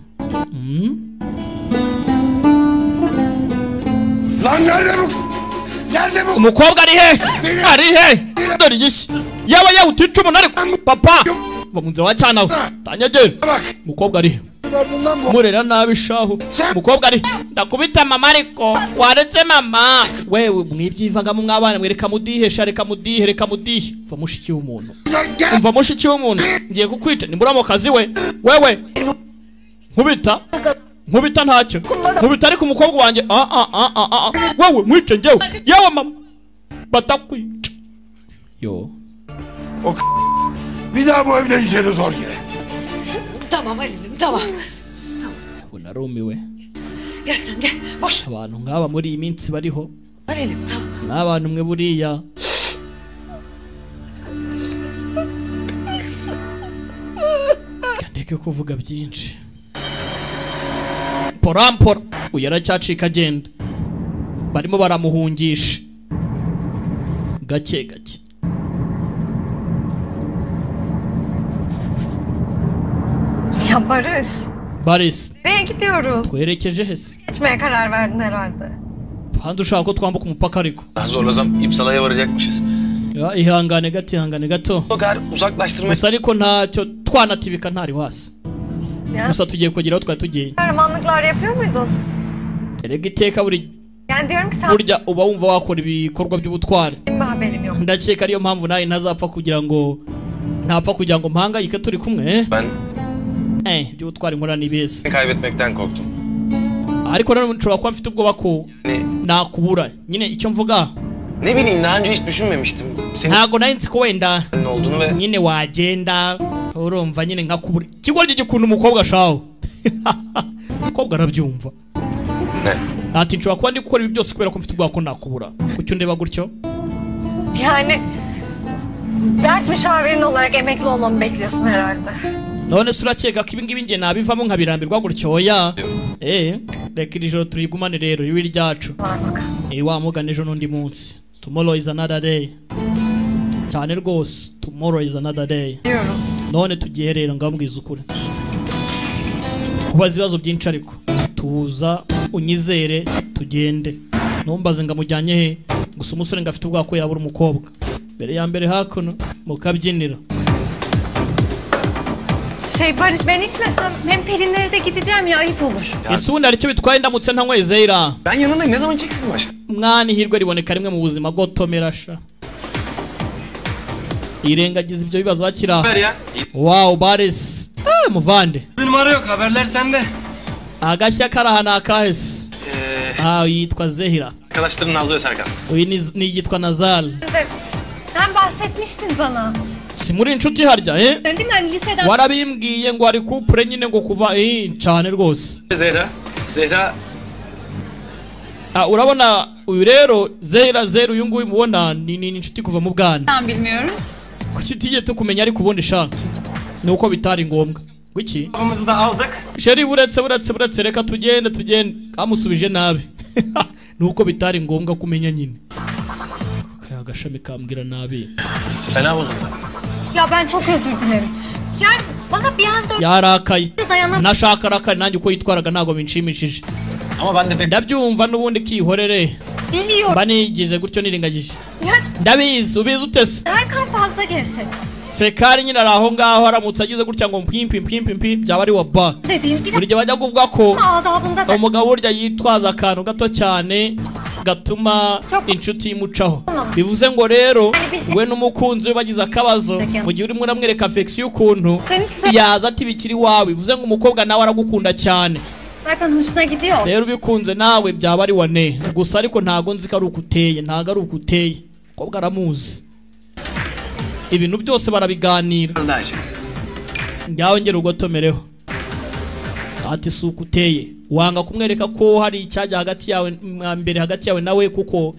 Lan nerede bu? Nerede bu? Umukobwa ari he? Ari he? Dore igishyi. Yaba yawutica umuntu ariko papa. Va mu nzira wa cyana we. Tanyagera. Umukobwa ari he? Murera nabi shahu. Umukobwa ari ndakubita mama ariko waretse mama. Wewe mwibyivangamo mwabana mwereka mudihe reka mudihe reka mudihe. Va mushiki w'umuntu. Umva mushiki w'umuntu ngiye kukwica nimbura mu kazi we. Wewe nkubita nkubita ntacyo. Nkubita ariko umukobwa wanjye a a a a a. Wewe mwice ngewe. Yewe mama batakwica. Yo. O bir daha bu evden içeri zor girer. Tamam Halil'im tamam. Ubu narumiwe. Gel sen gel. Boş. Abantu nk'aba muri iyi minsi bariho. Halil'im tamam. N'abantu mwe buriya. Ndeke kuvuga byinshi. Porampora uyu aracyacika agenda. Barimo baramuhungisha. Gake gake. Ya Barış. Barış. Nereye gidiyoruz? Twerekeje hese. Geçmeye karar verdin herhalde. Hanze ushaka ko twambuka umupaka ariko. Daha zorlasam İpsala'ya varacakmışız. Ya ihangane gato ihangane gato. O kadar uzaklaştırma. Gusa ariko ntacyo twanatibika ntari wasi. Ya. Gusa tugiye kugera aho twari tugiye. Kahramanlıklar yapıyor muydun? Erega iteka buri Yani diyorum ki sen burya uba wumva wakora ibikorwa by'ubutwari. Benim haberim yok. Ndakeka ariyo mpamvu nawe ntazapfa kugira ngo ntapfa kugira ngo mpangayike turi kumwe. Ben by'ubutwari nkora nibese. Kaybetmekten korktum. Ariko none nshobora kuba mfite ubwoba ko nakubura. Nyine icyo mvuga. Ne bileyim daha önce hiç düşünmemiştim. Senin ntago nari nzi ko wenda ne olduğunu ve nyine wagenda urumva nyine nkakubura. Ikigoryi gikunda umukobwa shawo. Umukobwa arabyumva. Ne? Ati nshobora kuba ndi gukora ibi byose kubera ko mfite ubwoba ko nakubura. Kuki undeba gutyo? Yani dert müşavirin olarak emekli olmamı bekliyorsun herhalde. None se urakeka ko ibi ngibi nge nabivamo nkabirambirwa gutyo? Oya. Reka iri joro turigumane rero ibi ryacu. Wa mugana ejo n'undi munsi. Tomorrow is another day. Cyane rwose tomorrow is another day. None tugiye rero ngambwiza ukuri. Kubaza ibibazo byinshi ariko tuza unyizere tugende. Ntumbaze ngamujyanye he gusa umusore ngafite ubwoba ko yabura umukobwa. Mbere ya mbere hakuno mukabyinira. Barış ben içmesem hem Pelinlere de gideceğim ya ayıp olur. Ese ubundi hari icyo bitwaye ndamutse ntanyweye Zeyra? Ben yanındayım ne zaman içeceksin başka? Mwana ihirwe riboneka rimwe mu buzima gotomera sha. Irengagiza ibyo bibazo bakira. Wow Barış. Muvande. Numara yok haberler sende. Agashya karaha nakahese. Yitwa Zehira. Arkadaşların Nazlı ve Serkan. Uyu ni yitwa Nazal. Sen bahsetmiştin bana. Si muri inshuti harya eh? Warabimbwiye ngo ari couple nyine ngo kuva cyane rwose. Zehra, Zehra. Urabona uyu rero Zehra Zehra uyu nguyu mubona ni inshuti kuva mu bwana. Tam bilmiyoruz. Kuki tugiye tukumenya ariko ubundi sha. Nuko bitari ngombwa. Gwiki? Kafamızı da aldık. Sheri buretse reka tugende kamusubije nabi. Nuko bitari ngombwa kumenya nyine. Kariya gashami kambwira nabi. Fena bozuldu. Ya ben çok özür dilerim. Yani bana bir anda yarakaye. Nashaka arakari nanjye uko yitwaraga ntabwo binshimishije. Ndabyumva n'ubundi kihorere. Mba nigize gutyo nirengagije. Ndabizi ubizi utese. Serkan fazla gevşek. Sekari nyine ari aho ngaho aramutse agize gutya ngo mpimpi mpimpi mpimpi byaba ari wa ba. Buri gihe bajya kuvuga ko umugabo burya yitwaza akantu gato cyane gatuma inshuti imucaho. Bivuze ngo rero we n'umukunzi we bagize akabazo mu gihe urimo uramwereka affection y'ukuntu yaza ati bikiri wawe, bivuze ngo umukobwa nawe aragukunda cyane. Zaten hoşuna gidiyor. Rero ubikunze nawe byaba ari wane. Gusa ariko ntago nzi ko ari ukuteye, ntago ari ukuteye. Umukobwa aramuzi. Ibintu byose barabiganira. Ngaho ngera ugotomereho. Ati si ukuteye. Wanga kumwereka ko hari icyajya hagati yawe mbere hagati yawe nawe kuko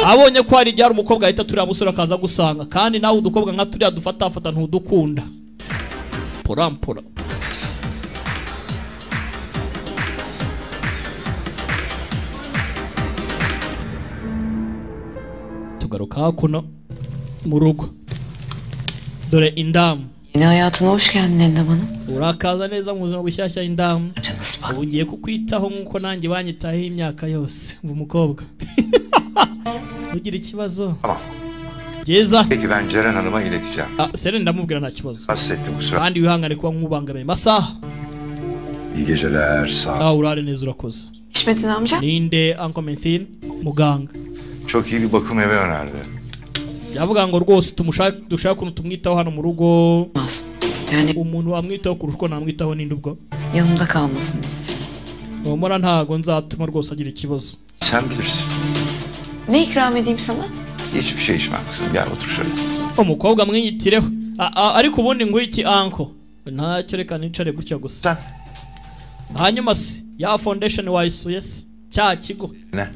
abonye ko hari ibyari umukobwa ahita turiya musore akaza gusanga kandi nawe udukobwa nka turiya dufata fata ntudukunda. Pora pora. Tugaruka hakuno mu rugo. Dore indamu. Yeni hayatına hoş geldin Endam Hanım. Urakaza neza mu buzima bushyashya indamu. Ubu ngiye kukwitaho nkuko nanjye banyitaho imyaka yose. Umva umukobwa. Ugira ikibazo. Tamam. Byiza. Peki ben Ceren Hanım'a ileteceğim. Seren ndamubwira nta kibazo. Hasrettim kusura. Kandi wihangane kuba nkubangamiye masaha. İyi geceler, sağ ol. Urare neza urakoze. Metin amca. Ninde Uncle Metin muganga. Çok iyi bir bakım evi önerdi. Yavuga ngo rwose tumushaka ukuntu tumwitaho hano mu rugo. Yani umuntu wamwitaho kurusha uko namwitaho ninde ubwo? Yanımda kalmasını istiyorum. Umara ntago nzatuma rwose agira ikibazo. Sen bilirsin. Ne ikram edeyim sana? Hiçbir şey içmem kızım. Gel otur şöyle. Umukobwa mwiyitireho. Ariko ubundi ngo iki uncle? Ntacyo reka nicare gutya gusa. Hanyuma se ya foundation wayisuye se cya kigo. Ne?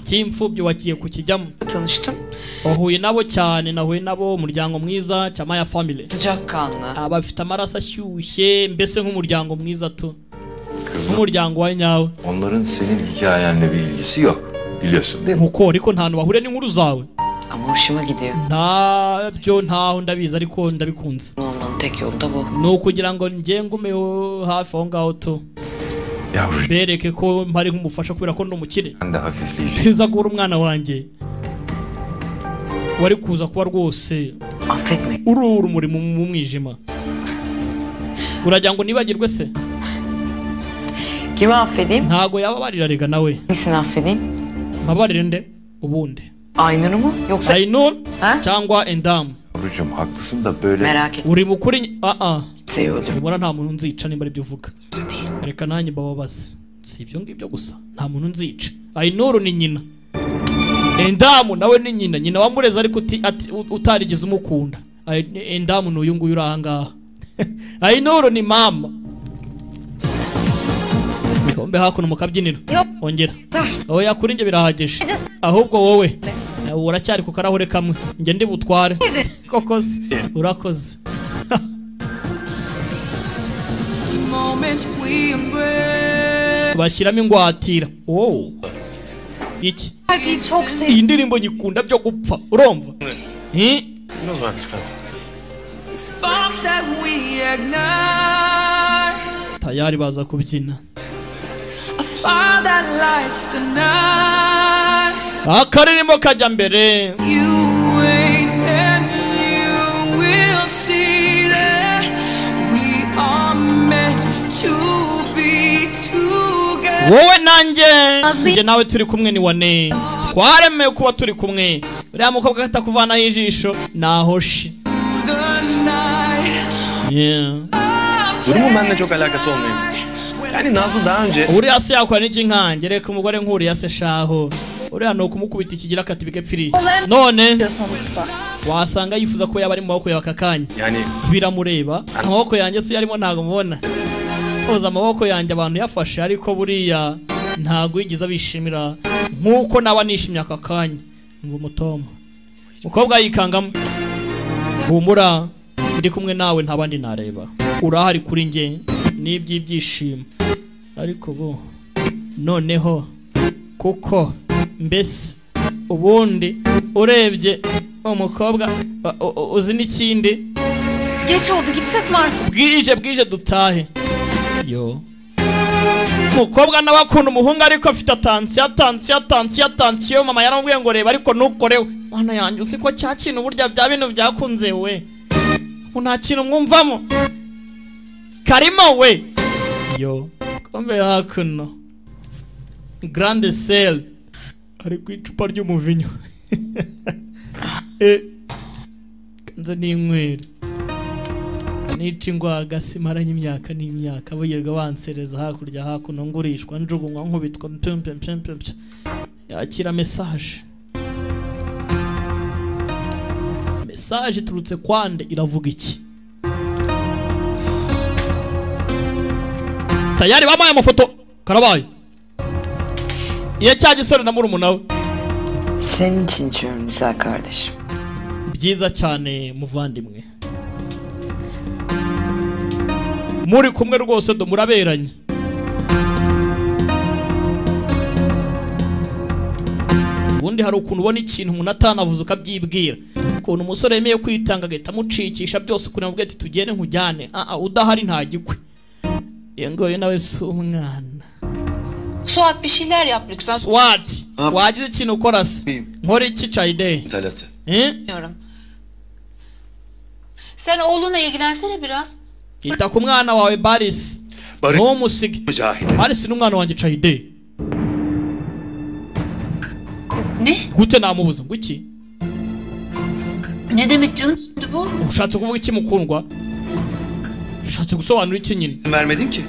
Cy'imfubyi wagiye kukijyamo. Tanıştım. Wahuye nabo cyane, nahuye nabo umuryango mwiza Chamaya family. Sıcakkanlı. Abafite amaraso ashyushye mbese nk'umuryango mwiza tu. Nk'umuryango wa nyawe. Onların senin hikayenle bir ilgisi yok. Biliyorsun değil mi? Nkuko ariko nta hantu bahure n'inkuru zawe. Ama hoşuma gidiyor. Ntabyo ntaho ndabizi ariko ndabikunze. Olmanın tek yolu da bu. Ni ukugira ngo nge ngumeho hafi aho ngaho tu. Bereke ko mpari nk'umufasha kubera ko ndi umukire. Biza guhura umwana wanjye. Wari kuza kuba rwose urura umurimo mu mwijima. Uragira ngo nibagirwe se? Kimi affedeyim? Ntago yababarira rega nawe. Hangisini affedeyim? Mbabarire nde ubundi? Aynur'u mu yoksa Aynur cyangwa Endam? Yavrucuğum haklısın da böyle merak etme. Uri mukuri Kimseyi öldürme. Ubona nta muntu nzica nimba aribyo uvuga. Reka nanjye mbababaze. Si ibyo ngibyo gusa. Nta muntu nzica. Aynur ni nyina. Endamu nawe ni nyina. Nyina wamureze ariko utarigeze umukunda. Endamu n'uyu nguyu uri aha ngaha. Aynur ni mama. Kombe hakuno mu kabyiniro. Ongera. Oya kuri nge birahagije. Ahubwo wowe uracyari ku karahure kamwe. Nge ndi butware. Koko se urakoze. Bashyiramo ingwatira. Oh. Iki. Iyi ndirimbo nyikunda byo gupfa. Urumva? Tayari baza kubyina. Akaririmbo kajya mbere. Wowe nanjye njye nawe turi kumwe ni wane. Twaremewe kuba turi kumwe. Uriya mukobwa atakuvanaho ijisho naho shi. Durumun benimle çok alakası olmuyor. Yani Nazlı daha önce uriya se yakora n'iki nkanjye reka umugore nk'uriya se shaho. Uriya ni ukumukubita ikigira akati bigapfiriye. None wasanga yifuza ko yaba ari mu maboko yawe aka kanya. Biramureba amaboko yanjye se yarimo ntago mubona. Oza amaboko yanjye abantu yafashe ariko buriya ntago yigeze abishimira nkuko naba nishimye aka kanya. Ngo mutoma. Mukobwa yikangamo. Humura ndi kumwe nawe nta bandi nareba. Urahari kuri nge n'iby'ibyishimo. Ariko bo noneho kuko mbese ubundi urebye umukobwa uzi n'ikindi. Geç oldu gitsek mi artık? Bwije dutahe. Yo. Umukobwa nawe akunda umuhungu ariko afite atansiyo atansiyo atansiyo atansiyo. Mama yaramubwiye ngo reba ariko ntukorewe. Mwana yanjye uzi ko cya kintu burya bya bintu byakunze we. Nta kintu mwumvamo. Karimo we. Yo. Kombe hakuno. Grande sale. Ari ku icupa ry'umuvinyo. Kanze n'inywera. Nica ingwaga simaranye imyaka n'imyaka buyirirwa bansereza hakurya hakuno ngurishwa njugunywa nkubitwa mpempe mpempe. Yakira message. Message iturutse kwande iravuga iki? Tayari bamuhaye amafoto karabaye. Iyo cya gisore na murumuna we. Senin için içiyorum güzel kardeşim. Byiza cyane muvandimwe. Muri kumwe rwose do muraberanye. Ubundi hari ukuntu ubona ikintu umuntu atanavuze ukabyibwira. Ukuntu umusore yemeye kwitanga agahita amucikisha byose ukuntu amubwira ati tugende nkujyane. Udahari nta gikwe. Iyo ngoyo nawe si umwana. Suat bir şeyler yap lütfen. Suat wagize ikintu ukora se? Nkora iki Çayde? Bilmiyorum. Sen oğlunla ilgilensene biraz. Ita ku mwana wawe Baris. Ntumusige. Baris ni umwana wanjye Çayde. Ne? Gute namubuza ngo iki? Ne demek canım şimdi bu? Ushatse kuvuga iki mukundwa? Ushatse gusobanura iki nyine? Vermedin ki.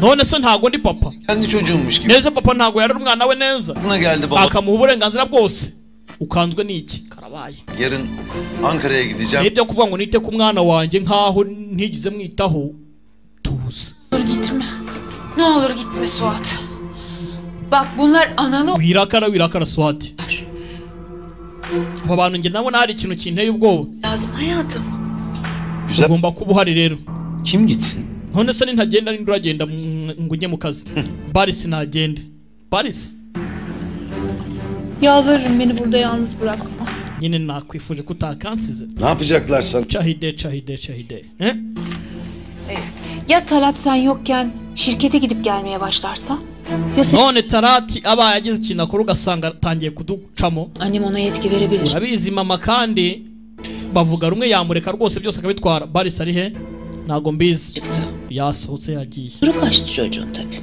None se ntago ndi papa. Kendi çocuğummuş gibi. Neza papa ntago yari umwana we neza. Aklına geldi baba. Akamuha uburenganzira bwose. Ukanzwe n'iki? Karabaye. Yarın Ankara'ya gideceğim. Nibyo kuvuga ngo nite ku mwana wanjye nkaho ntigize mwitaho. Tuza. Dur gitme. Ne olur gitme Suat. Bak bunlar analı. Wirakara wirakara Suat. Aba bantu nge nabona hari ikintu kinteye ubwoba. Lazım hayatım. Güzel. Ugomba kuba uhari rero. Kim gitsin? None se ntagenda ninde uragenda ngo ujye mu kazi? Baris nagende. Baris. Yalvarırım beni burada yalnız bırakma. Yine nakwifuje ko utakansize. Ne yapacaklar sana? Çahide çahide çahide. He? Ya Talat sen yokken şirkete gidip gelmeye başlarsa? Ya sen... None Talat abaye agize ikintu akora ugasanga atangiye kuducamo. Annem ona yetki verebilir. Urabizi mama kandi bavuga rumwe yamureka rwose byose akabitwara. Baris ari he? Ntago mbizi. Yasohotse yagiye. Duru kaçtı çocuğun tabii.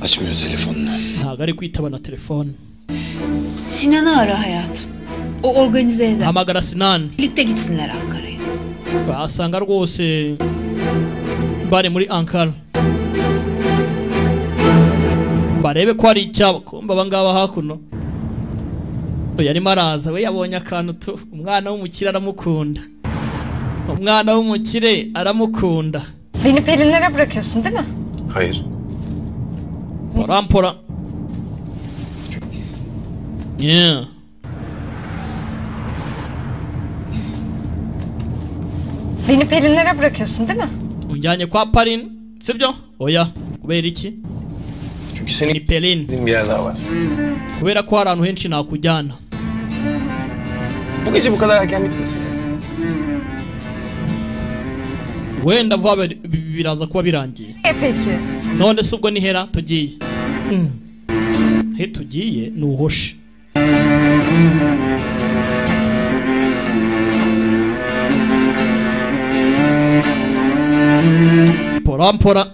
Açmıyor telefonunu. Ntago ari kwitaba na telefone. Sinan'ı ara hayatım. O organize eder. Hamagara Sinan. Birlikte gitsinler Ankara'ya. Basanga rwose bari muri Ankara. Barebe ko ari icyabo. Kumba abangaba hakuno. Yarimo araza we yabonye akantu tu. Umwana w'umukire aramukunda. Umwana w'umukire aramukunda. Beni Pelinlere bırakıyorsun değil mi? Hayır. Parampora. Yeah. Beni Pelinlere bırakıyorsun değil mi? Unjyanye kwa Pelin, sibyo? Oya, kubera iki? Çünkü senin Pelin bir yer daha var. Kubera ko hari ahantu henshi nakujyana. Bu gece bu kadar erken bitmesin. Wenda vuba biraza kuba birangiye. Peki. None se ubwo nihera tugiye. He tugiye ni uhoshe. Pora pora.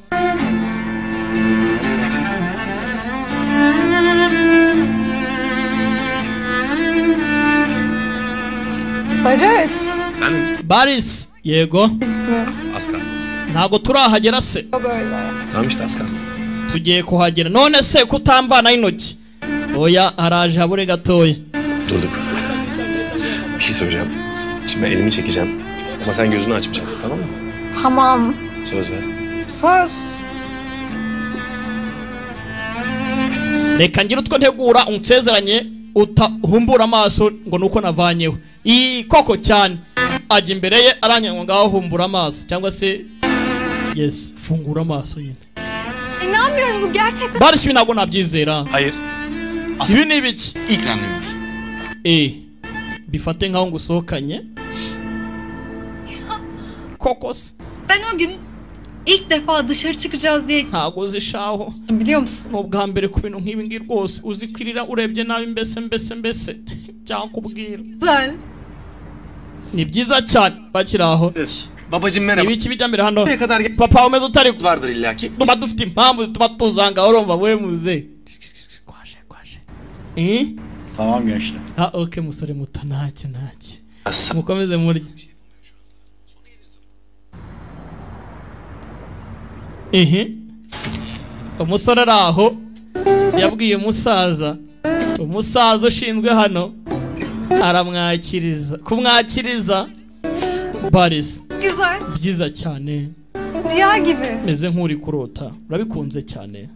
Barış. Barış. Yego. Az kaldı. Ntago turahagera se. Tamam işte az kaldı. Tugiye kuhagera. None se kutamvana intoki. Oya haraje habure gatoya. Durduk. Bir şey söyleyeceğim. Şimdi ben elimi çekeceğim. Ama sen gözünü açmayacaksın, tamam mı? Tamam. Söz ver. Söz. Reka ngire utwo ntegura unsezeranye utahumbura amaso ngo nuko navanyeho. I koko cyane. Ajya imbere ye aranyanga ngaho humbura amaso cyangwa se yes fungura amaso yize. İnanmıyorum bu gerçekten. Barış ibi ntabwo nabyizera. Hayır. Ibi ni ibiki? İlk randevumuz. Bifate nkaho ngusohokanye. Koko se. Ben o gün ilk defa dışarı çıkacağız diye Ntabwo uzishaho. Biliyor musun? Ni ubwa mbere ku bintu nk'ibi ngibi rwose, uzikwirira urebye nabi, mbese mbese mbese byakubwira. Güzel. Ni byiza cyane. Bakiri aho. Babacım, merhaba. Ibiki bijya mbere hano? Nereye kadar gel- Papa, umeze utari vardır illaki. Tuba dufite impamvu zituma tuzanga, urumva we muze. Eh? Tamam gençler. Ha, okay musore muto, ntacyo ntacyo. Mukomeze murye. Ehe. Umusore ari aho yabwiye umusaza, umusaza ushinzwe hano aramwakiriza, kumwakiriza Baris. Güzel. Byiza cyane. Rüya gibi. Meze nk'uri kurota. Urabikunze cyane.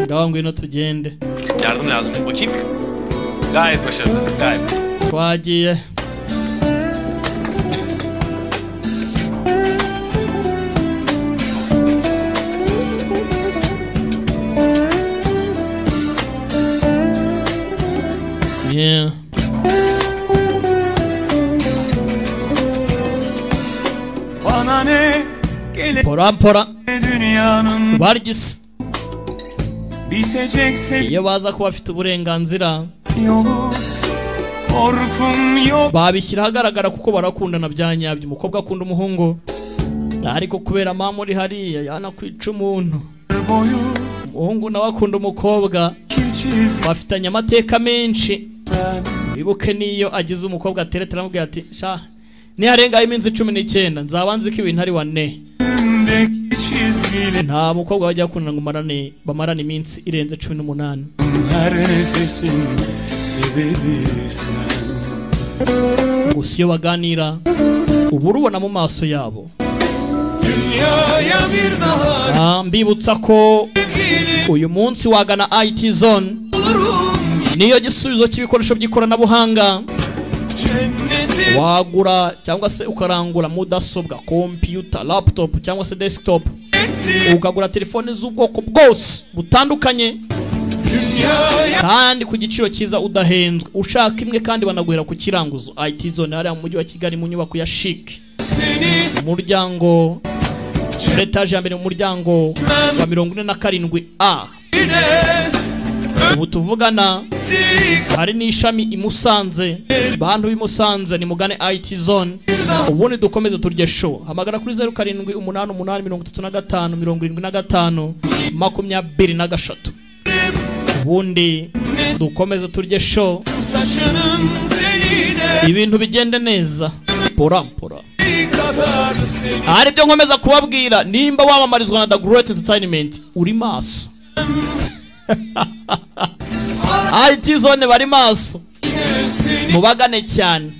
Ngaho ngwino tugende. Yardım lazım. Bakayım. Gayet başarılı. Gayet. Twagiye. Yeah. Bana ne gelir Pora pora. Dünyanın Bargis. bitecekse Iyo baza kuba bafite uburenganzira yolu korkum yok babishyira ahagaragara, kuko barakundana bya nyabyo. Umukobwa akunda umuhungu, ariko kubera mama uri hariya yanakwica umuntu. Boyu Umuhungu nawe akunda umukobwa, bafitanye amateka menshi. Wibuke n'iyo agize umukobwa atereta, aramubwira ati: "Sha, niharengaho iminsi 19 nzaba nzi ko ibintu ari wane." Deki çizgiler Nta mukobwa bajya bakundana ngo bamarane iminsi irenze 18. Her nefesin sebebi sen. Gusa iyo baganira uba urubona mu maso yabo. Dünyaya bir daha Ah, mbibutsa ko uyu munsi wagana IT Zone, niyo gisubizo cy'ibikoresho by'ikoranabuhanga. Cenneti Wagura cyangwa se ukarangura mudasobwa, computer, laptop cyangwa se desktop, ukagura telefone z'ubwoko bwose butandukanye kandi ku giciro cyiza, udahenzwe. Ushaka imwe kandi banaguhera ku kiranguzo. IT Zone hariya mu mujyi wa Kigali, mu nyubako ya Chic, umuryango muri etaje ya mbere, mu muryango wa 47 A. Ubu tuvugana hari n'ishami i Musanze. Bantu b'i Musanze, nimugane IT Zone, ubundi dukomeze turye show. Hamagara kuri 0788 35 75 23, ubundi dukomeze turye show, Saçının teline ibintu bigende neza. Pora pora. Kadar seni Hari ibyo nkomeza kubabwira: nimba wamamarizwa na The Great Entertainment, uri maso. IT Zone bari maso, seni mubagane cyane.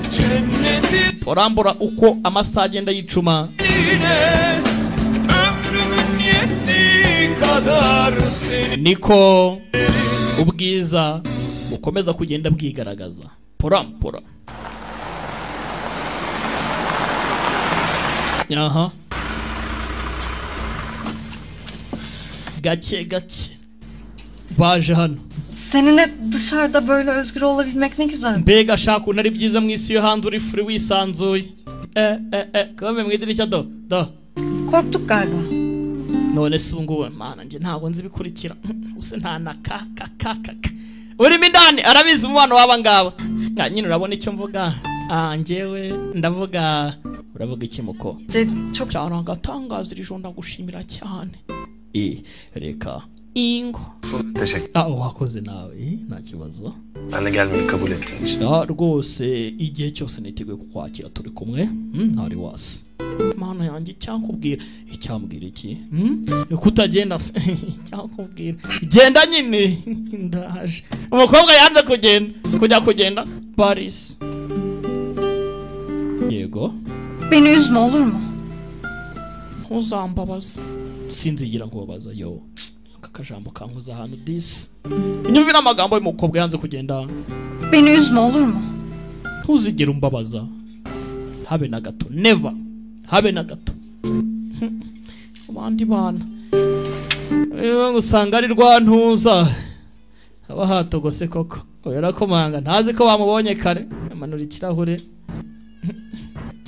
Cennetine Porambura uko amasaha agenda yicuma, Ömrümün yettiği kadar seni niko ubwiza bukomeza kugenda bwigaragaza. Porampora. Aha, gake gake baje hano. Seninle dışarıda böyle özgür olabilmek ne güzel. Mbega shaka ukuntu ari byiza mu isi yo hanze uri free, wisanzuye. Eh eh eh, kame mu idirishya do do. Korktuk galiba. None se ubu ngubu, mana, njye ntabwo nzi ibikurikira use nta na ka ka ka ka ka urimo indani arabizi umubano w'aba ngaba. Ah, nyine urabona icyo mvuga. Ah, njyewe ndavuga, uravuga iki muko? Çok Cyane agatangaza iri joro, ndagushimira cyane. Eh, reka ingo. Teşekkür. Ah, wakoze nawe. Eh, nta kibazo. Ben de gelmeyi kabul ettiğin için. Ah, rwose igihe cyose niteguye kukwakira, turi kumwe. Ntari wasi, mana yanjye, icyakubwira, icyambwira iki? Kutagenda se icyakubwira, genda nyine, ndaje. Umukobwa yanze kugenda, kujya kugenda Paris, yego. Beni üzme, olur mu? Ntuzambabaze, sinzigira nkubabaza. Yo, aka kajambo kankoza ahantu disi. Inyumvire amagambo y'umukobwa yanze kugenda. Beni üzme, olur mu? Ntuzigere umbabaza habe na gato, never, habe na gato. Abandi bana usanga ari rwa ntuza haba hatogose koko. Yarakomanga, ntazi ko bamubonye kare, amanura ikirahure.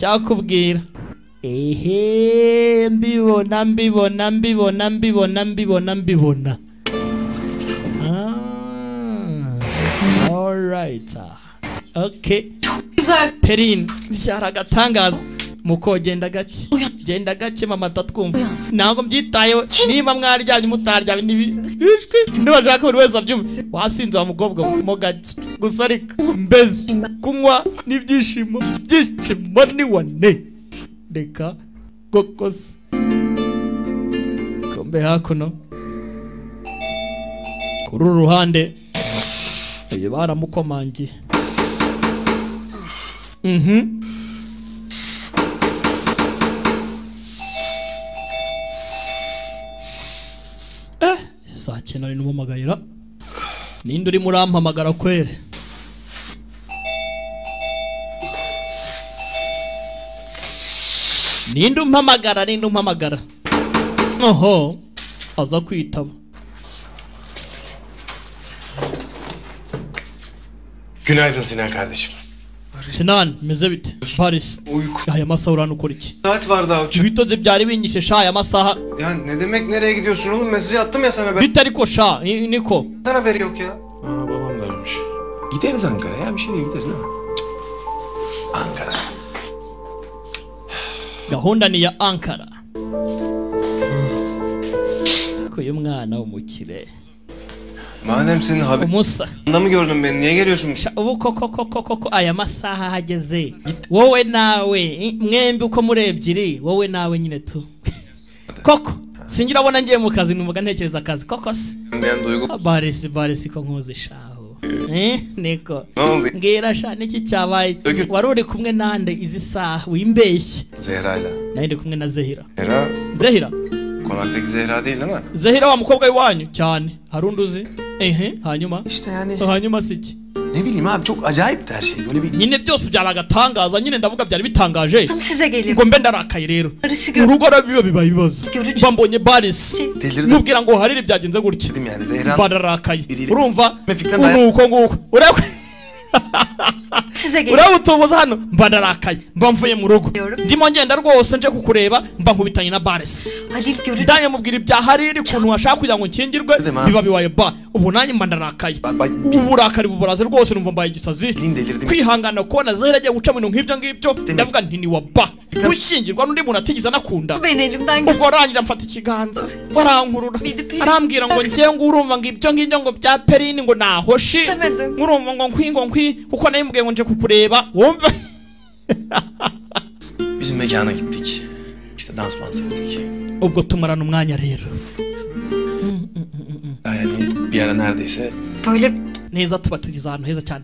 Icyakubwira ehe mbibona mbibona mbibona mbibona mbibona mbibona. Alright. Okay. Perin byaragatangaza muko genda gake. Genda gake mama tatwumva. Ntabwo mbyitayeho niba mwaryamye mutaryamye nibishwi. Ndabashaka buri wese abyumve. Wasinze wa mukobwa mo gake. Gusa ariko mbeze kunywa n'ibyishimo byishimo ni wane. Reka kokos. Kombe hakuno. Kuri ruhande uyu baramukomangiye. Saa cyenda ni numamagayira. Ninde uri murampamagara kwere? Ninde umpamagara? Ninde umpamagara? Oho, aza kwitaba. Günaydın Sinan kardeşim. Sinan, meze bite? Paris. Uyku. Aya masaha urana ukora iki? Saat var daha uçak. Ibitotsi byari binyishe sha aya masaha. Ya ne demek nereye gidiyorsun oğlum? Mesaj attım ya sana ben. Bite ariko sha, niko. Neden haberi yok ya? Aa, babam da aramış. Gideriz Ankara'ya ya, bir şey değil, gideriz değil mi? Ankara. Gahunda ni ya Ankara. Ko uyu mwana w'umukire. Madem senin haberin Umusa. Mı gördün beni? Niye geliyorsun? Ubu koko koko koko aya masaha hageze. Wowe nawe mwembi uko muri ebyiri, wowe nawe nyine tu. Koko singira abona ngiye mu kazi numvaga ntekereza akazi koko se. Barisi barisi ko nkuzi shaho. Niko. Ngira sha niki cyabaye? Wari uri kumwe nande izi saha wimbeshye? Zehra'yla. Nari ndi kumwe na Zehra. Zehra. Zehra. Konaktaki Zehra değil değil mi? Zehra wa mukobwa iwanyu cyane. Harundi uzi? Ehe, hanyuma. İşte yani. Hanyuma siki. Ne bileyim abi çok acayip her şey. Böyle bir nyine byose byaragatangaza nyine ndavuga byari bitangaje. Size geliyor. Ngo mbe ndarakaye rero. Urugo rabiba bibaye ibibazo. Mbambonye Baris. Mubwira ngo harire byagenze gutya. Yani Zehra. Bararakaye. Urumva? Unuko nguko. Urakwe. Size geliyor. Urabutubuza hano mba ndarakaye. Mba mvuye mu rugo. Ndimo ngenda rwose nje kukureba mba nkubitanye na Baris. Halil görünce ndanye mubwira ibya Hariri kuntu washaka kugira ngo nkingirwe biba bibaye ba ubu nanjye mba ndarakaye. Uburakari buburaze rwose numva mbaye igisazi. Kwihangana kubona Zehra agiye guca mu bintu nk'ibyo ngibyo ndavuga nti ni wa ba gushyingirwa n'undi muntu atigeze anakunda. Ubwo arangira mfata ikiganza barankurura arambwira ngo ngiye ngo urumva ngo ibyo ngibyo ngo bya Perini ngo nahoshi urumva ngo nkwi ngo nkwi kuko nayimbwiye ngo nje kukureba wumve. Bizim mekana gittik. İşte dans mans ettik. Ubwo tumarana umwanya rero. Yani bir ara neredeyse böyle neza tuba tugeze ahantu heza cyane.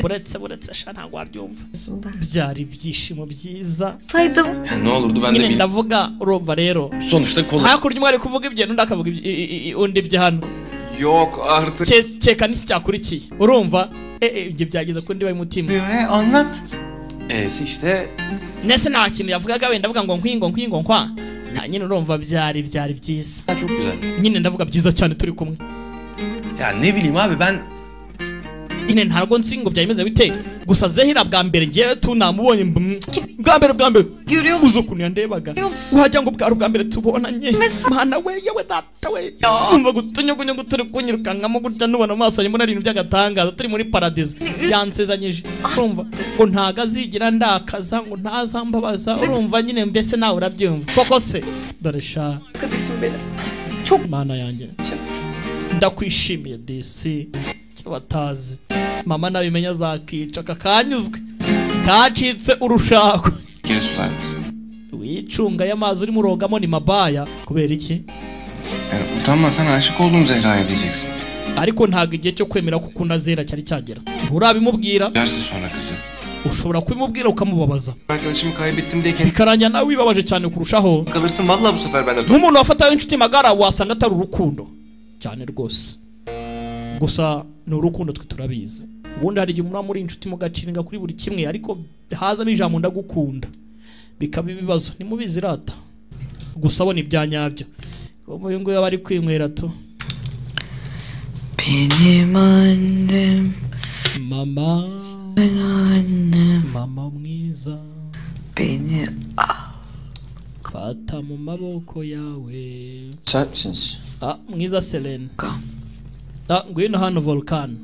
Buretse buretse sha ntabwo wabyumva. Byari ibyishimo byiza. Saydım. Yani ne olurdu ben de bil. Ndavuga urumva rero. Sonuçta kolay. Hakurya umwe ari kuvuga ibye n'undi akavuga undi ibye hano. Yok artık. Ceka n'iki cyakurikiye. Urumva? Ibyo byageze ko ndi bari mutima. Anlat. İşte nese nta kintu yavugaga wenda avuga ngo nkwi ngo nkwi ngo nkwa. Nyine urumva byari byari byiza. Çok güzel. Nyine ndavuga byiza cyane turi kumwe. Ya ne bileyim abi ben nyine ntabwo nzi ngo byayimeze bite. Gusa Zehra bwa mbere ngiye tunamubonye bwa mbere uzi ukuntu yandebaga wajya ngo bwari ubwa mbere tubonanye. Mana we yewe data we umva gutunyugunyugu turi kunyirukankamo gutya nubona amaso yanjye mbona ari ibintu by'agatangaza turi muri paradizo. Yansezanyije urumva ngo ntago azigira ndakaza ngo ntazambabaza urumva nyine mbese nawe urabyumva koko se dore sha Mana yanjye ndakwishimiye disi batazi mama nabimenya azakica kakanyuzwe kacitse urushako. Wicunga y'amazi urimo urogamo ni mabaya kubera iki? Yani utanmasan aşık oldum Zehra'ya diyeceksin. Ariko ntago igihe cyo kwemera ko ukunda Zehra cyari cyagera. Nturabimubwira. Dersi sonra kızı. Ushobora kubimubwira ukamubabaza. Arkadaşımı kaybettim diye bikarangira nawe wibabaje cyane kurushaho. Kalırsın vallahi bu sefer ben de. Nk'umuntu wafataye inshuti magara wasanga atari urukundo cyane rwose. Gusa ni urukundo twe turabizi. Ubundi hari igihe muri inshuti mugaciringa kuri buri kimwe ariko haza n'ijambo ndagukunda bikaba ibibazo nimubizi rata. Gusa abona ibyanyabyo. Uyu nguyu bari kwinywera to. Benim annem mama annem mama mwiza Beni Fata mu maboko yawe. Müsait misiniz? Ah, mwiza Selene. Ah, ngwino hano Volkan.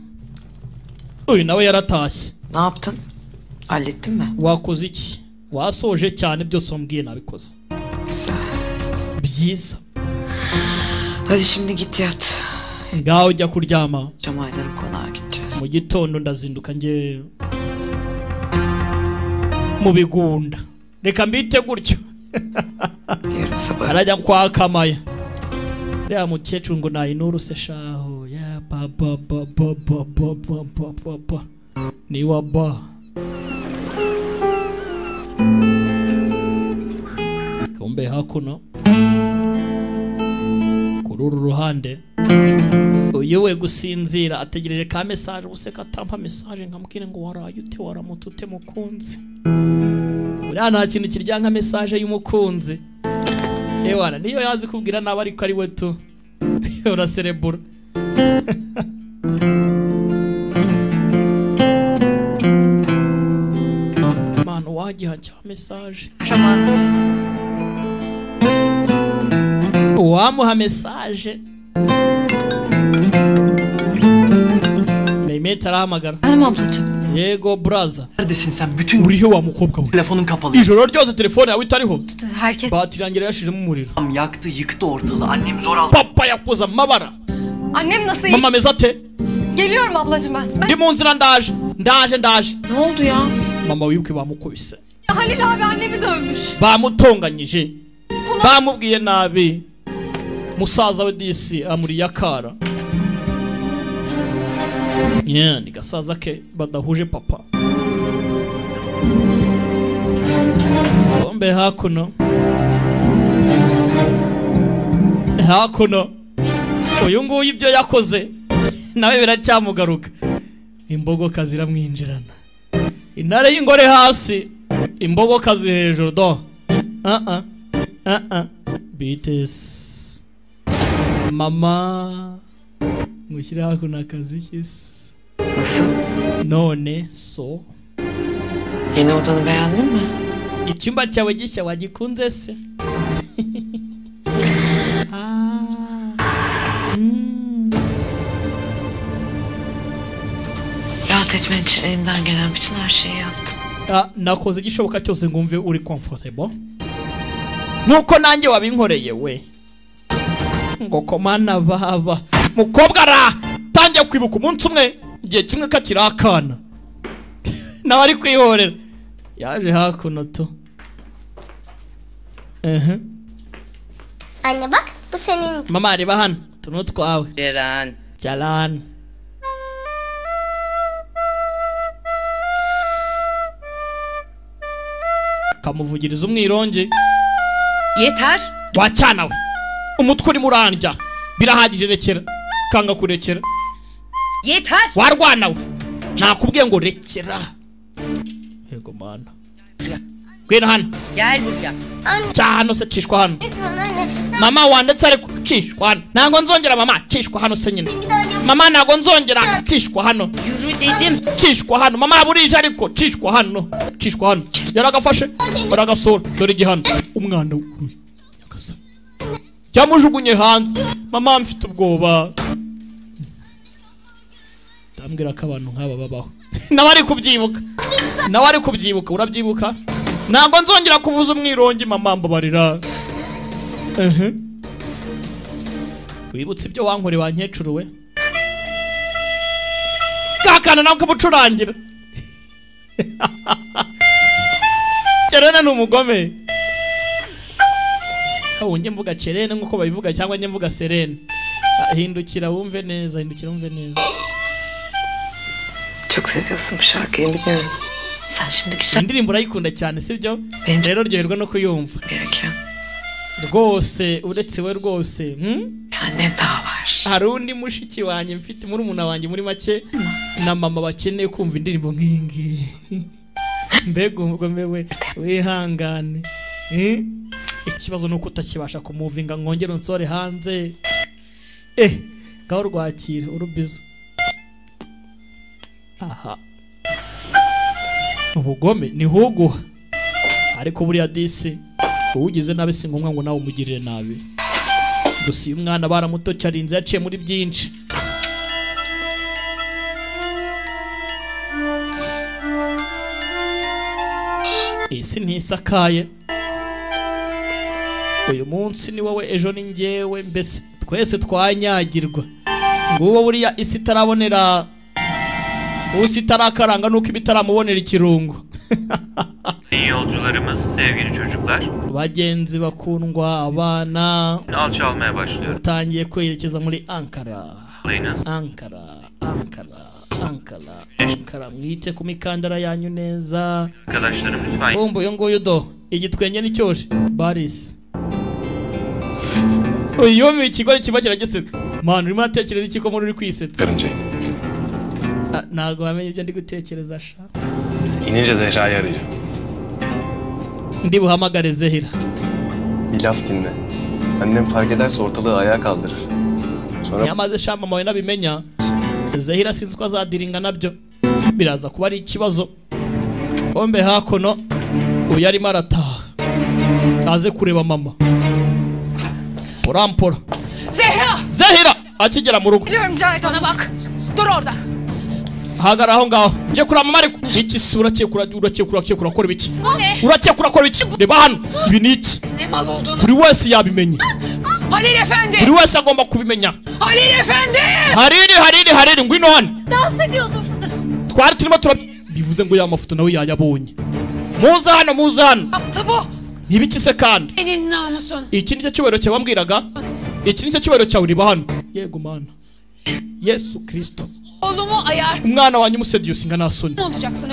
Uyu nawe yaratashye. Ne yaptın? Hallettin mi? Wakoze iki? Wasoje cyane byose wambwiye nabikoze. Güzel. Byiza. Hadi şimdi git yat. Ngaho ujya kuryama. Cemal'lerin konağa gideceğiz. Mu gitondo ndazinduka nje mu bigunda. Reka mbite gutyo. Arajya kwa Kamaya. Uriya mukecuru ngo nayinuruse shaho ya ba ba ba ba ba ba ba ba ba ba ni wa ba. Kumbe hakuno kuri uru ruhande uyu we gusinzira ategereje ka message useka atampa message nkamubwire ngo waraye ute waramutse ute mukunzi. Uriya nta kintu kirya nka message y'umukunzi. Ewana niyo yazi kubwira naba ariko ari we tu. Uraserebura. Mano wagiha cya message. Wamuha message. Mehmet arahamagara. Hanım ablacığım. Yego braza. Neredesin sen bütün Urihe wa mukobwa we? Telefonun kapalı. Ijoro ryose telefone yawe itariho. Herkes Batirangira yashijemo umuriro. Yaktı yıktı ortalığı. Annem zor aldı. Papa yakoze amabara. Annem nasıl iyi? Mama ameze ate? Geliyorum ablacığım ben. Ndi mu nzira ndaje. Ndaje ndaje. Ne oldu ya? Mama wibuke bamukubise. Ya Halil abi annemi dövmüş. Bamutonganyije. Bamubwiye nabi. Musaza we disi amuri yakara. Yeah, ni gasaza ke badahuje papa. Bombe hakuno. Hakuno. Uyu nguyu ibyo yakoze nawe biracyamugaruka. Imbogo kaziramwinjirana. Intare y'ingore hasi, imbogo kazi hejuru do. Bites. Mama mushyire hakuno akazi kisi. Nasıl? None so. Yeni odanı beğendin mi? Icyumba cyawe gishya wagikunze se? Rahat etmen için elimden gelen bütün her şeyi yaptım. Ya, nakoze igishoboka cyose ngo umve uri comfortable. Nuko nanjye wabinkoreye we. Ngo komana baba. Mukobwa ra tangiye kwibuka umunsi umwe igihe kimwe kakiri akana. Nawe ari kwihorera. Yaje hakuno to. Anne bak bu senin. Mama reba hano tuno twawe. Ceren. Ceren. Kamuvugiriza umwironge. Yeter. Wacana we. Umutwe uri murandya. Birahagije rekera. Kanga kurekera. Yeter. Warwana we. Nakubwiye ngo rekera. Yego mana. Ngwino hano. Gel buraya. Cyano se cishwa hano. Mama wandetse ariko cishwa hano. Ntago nzongera mama cishwa hano se nyine. Mama ntago nzongera cishwa hano. Yürü dedim. Cishwa hano. Mama burije ariko cishwa hano. Cishwa hano. Yaragafashe. Baragasora. Dore igihano. Umwana yakasa. Cyamujugunye hanze. Mama mfite ubwoba. Ndambwira ko abantu nk'aba babaho. Nawe ari kubyibuka. Nawe ari kubyibuka. Urabyibuka? Ntabwo nzongera kuvuza umwirongi mama mbabarira. Wibutse ibyo wankore wa nkecuru we. Kakana nawe kamucurangira. Kerene ni umugome. Aho njye mvuga Kerene nkuko babivuga cyangwa njye mvuga Serene. Hindukira wumve neza, hindukira wumve neza. Çok seviyorsun bu şarkıyı biliyorum. Sen şimdi güzel. Indirimbo urayikunda cyane sibyo? Rero ryoherwa no kuyumva. Rwose uretse we rwose. Annem daha var. Hari undi mushiki wanjye mfite murumuna wanjye muri make na mama bakeneye kumva indirimbo nk'iyi ngiyi. Mbega umugome we wihangane. Ikibazo nuko utakibasha kumuvinga ngongera unsore hanze. Ngaho rwakira urubizo. Aha. Ubugome ni huguha. Ariko buriya disi uwugize nabi si ngombwa ngo nawe umugirire nabi. Gusa uyu mwana baramutocarinze yaciye muri byinshi. Isi ntisakaye. Uyu munsi ni wowe ejo ni njyewe, mbese twese twanyagirwa. Nguwo buriya isi itarabonera usi itarakaranga nuko ibitaramubonera ikirungo. Yolcularımız, sevgili çocuklar. Bagenzi bakundwa abana. Alçalmaya başlıyoruz. Tangiye kwerekeza muri Ankara. Ankara, Ankara, Ankara, Ankara. Mwite ku mikandara yanyu neza. Arkadaşlarım lütfen. Kumbu yo nguyu do. Igitwenge ni cyoshe. Baris. Uyu mi ikigori kiba kiragiseka. Man urimo atekereza iki ko muri uri kwisetsa? Ntago wamenye ibyo ndi gutekereza sha. İnince Zehra'yı arayacağım. Ndi buhamagare Zehra. Bir laf dinle. Annem fark ederse ortalığı ayağa kaldırır. Sonra yamaze sha mama we nabimenya. Zehra sinzi ko azadiringa nabyo. Biraza kuba ari ikibazo. Kombe hakono uyu arimo arataha. Aze kureba mama. Porampora. Zehra! Zehra! Akigera mu rugo. Biliyorum Cahit ona bak. Dur orada. Hagara aho ngaho. Nje kureba mama ariko. Iki si urakekura urakekura urakekura akora ibiki? Urakekura akora ibiki? Reba hano. Ibi ni iki? Ne mal olduğunu. Buri wese yabimenye. Halil Efendi. Buri wese agomba kubimenya. Halil Efendi. Hariri Hariri Hariri ngwino hano. Dans ediyordun. Twari turimo bivuze ngo ya mafoto nawe yayabonye. Muza hano muza hano. Yaptı bu. Ntibiki se kandi. Senin namusun. Iki nicyo cyubahiro cyawe wambwiraga? Iki nicyo cyubahiro cyawe uriba hano. Yego mana. Yesu Kristo. Oğlumu ayart. Umwana wanjye umuseduce nga nasoni.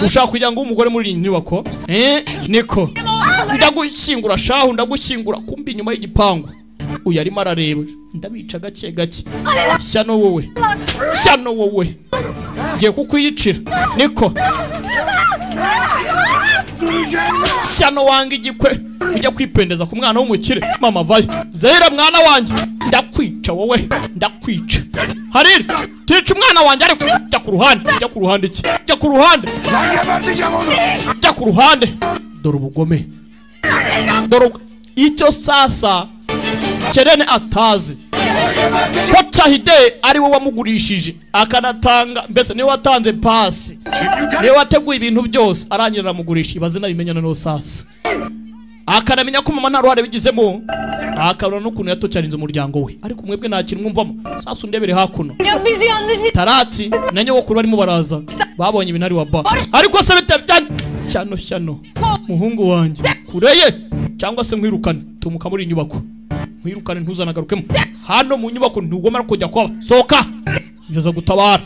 Ushaka kugira ngo umugore muri iyi nyubako? Niko. Ndagushyingura shahu ndagushyingura kumbi inyuma y'igipangu. Uyu arimo arareba. Ndabica gake gake. Shyano wowe. Shyano wowe. Ngiye kukwiyicira. Niko. Shyano wanga igikwe. Ujya kwipendeza ku mwana w'umukire. Mama vayo. Zehra mwana wanjye. Ndakwica wowe. Ndakwica. Hariri tica umwana wanjye ariko jya ku ruhande. Jya ku ruhande iki? Jya ku ruhande. Jya ku ruhande. Dore ubugome. Dore icyo sasa Kerene atazi ko Cahide ari we wamugurishije akanatanga, mbese niwe watanze pasi, niwe wateguye ibintu byose arangira aramugurisha. Ibaze nabimenya no sasa akanamenya ko mama nta ruhare bigizemo, akabona n'ukuntu yatocarinze umuryango we. Ariko mwebwe nta kintu mwumvamo. Sasa undebere hakuno Tarati na nyogokuru barimo baraza babonye ibintu ari wa ba. Ariko se bitabya shyano shyano muhungu wanjye kureye cyangwa se nkwirukane tumuka muri inyubako nkwirukane ntuzanagarukemo hano mu nyubako ntugomara kujya kwaba. Soka uyaza gutabara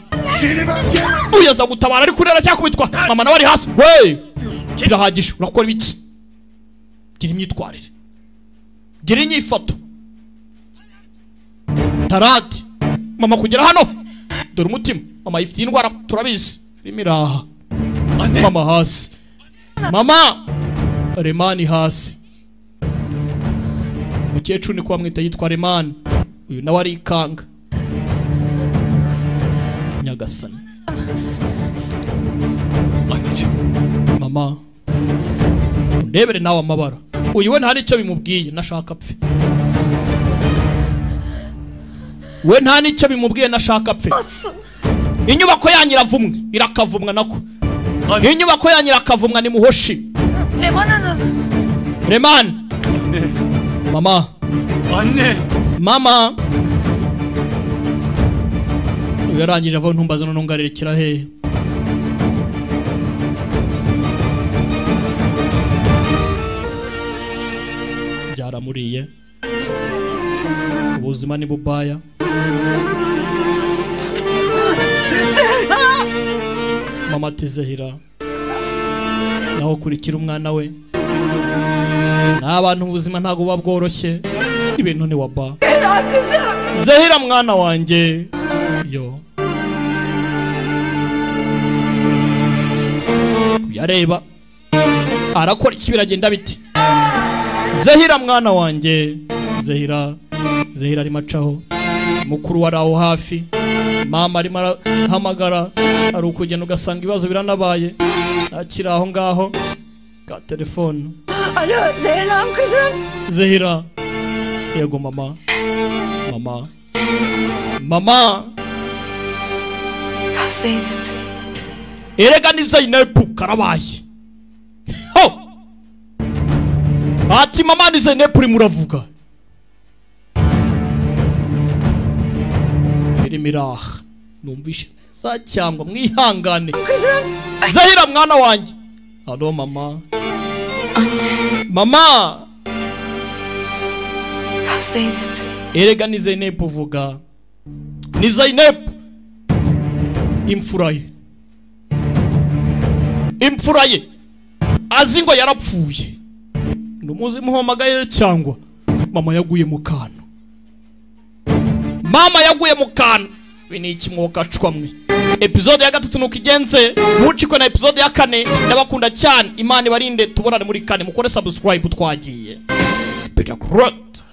uyaza gutabara ariko urera cyakubitwa mama nawe ari hasi. We birahagije urakora ibiki? Gira imyitwarire, gira inyifato. Tarati mama kugera hano dore umutima mama ifite indwara turabizi filime iraha. Mama hasi, mama Remani hasi. Mukecuru ni kwamwita yitwa Remani, uyu nawe arikanga. Nyagasani mama ndebere nawe amabara. Uyu we nta nicyo bimubwiye nashaka apfe. We nta nicyo bimubwiye nashaka apfe. Inyubako yanyu iravumwe irakavumwa nako. Inyubako yanyu irakavumwa ni muhoshi. Leman Hanım. Leman. Mama. Anne. Mama. Yarangije ava ntumbaze none ngarerikira he. Byaramuriye. Ubuzima ni bubaya. Mama ati Zehira naho kurikira umwana we. N'abantu ubuzima ntago buba bworoshye. Ibintu ni waba. Zehira mwana wanjye. Yo. Yareba arakora iki biragenda biti. Zehira mwana wanjye. Zehira Zehira arimo acaho. Mukuru wari aho hafi. Mama arimo arahamagara. Ari ukugenda ugasanga ibibazo biranabaye. Akiri aho ngaho ka telefone. Alo Zehra'm kızım. Zehra. Yego mama. Mama. Mama. Zeynep. Erega ni Zainabu karabaye. Ho! Ati mama ni Zainabu uri muravuga. Filimi iraha. Numvishe neza cyangwa mwihangane. Zahira mwana wanjye. Alo mama. Mama. Zeynep. Erega ni Zainabu uvuga. Ni Zainabu. Imfura ye. Imfura ye. Azi ngo yarapfuye. Ndumuzi muhamagaye cyangwa mama yaguye mu kantu. Mama yaguye mu kantu. Ibi ni ikimwoka cwamwe. Episode ya 3 nuko igenze, mucikwe na episode ya 4. Ndabakunda cyane. Imana ibarinde, tubonane muri kane. Mukore subscribe twagiye. Peter Grot.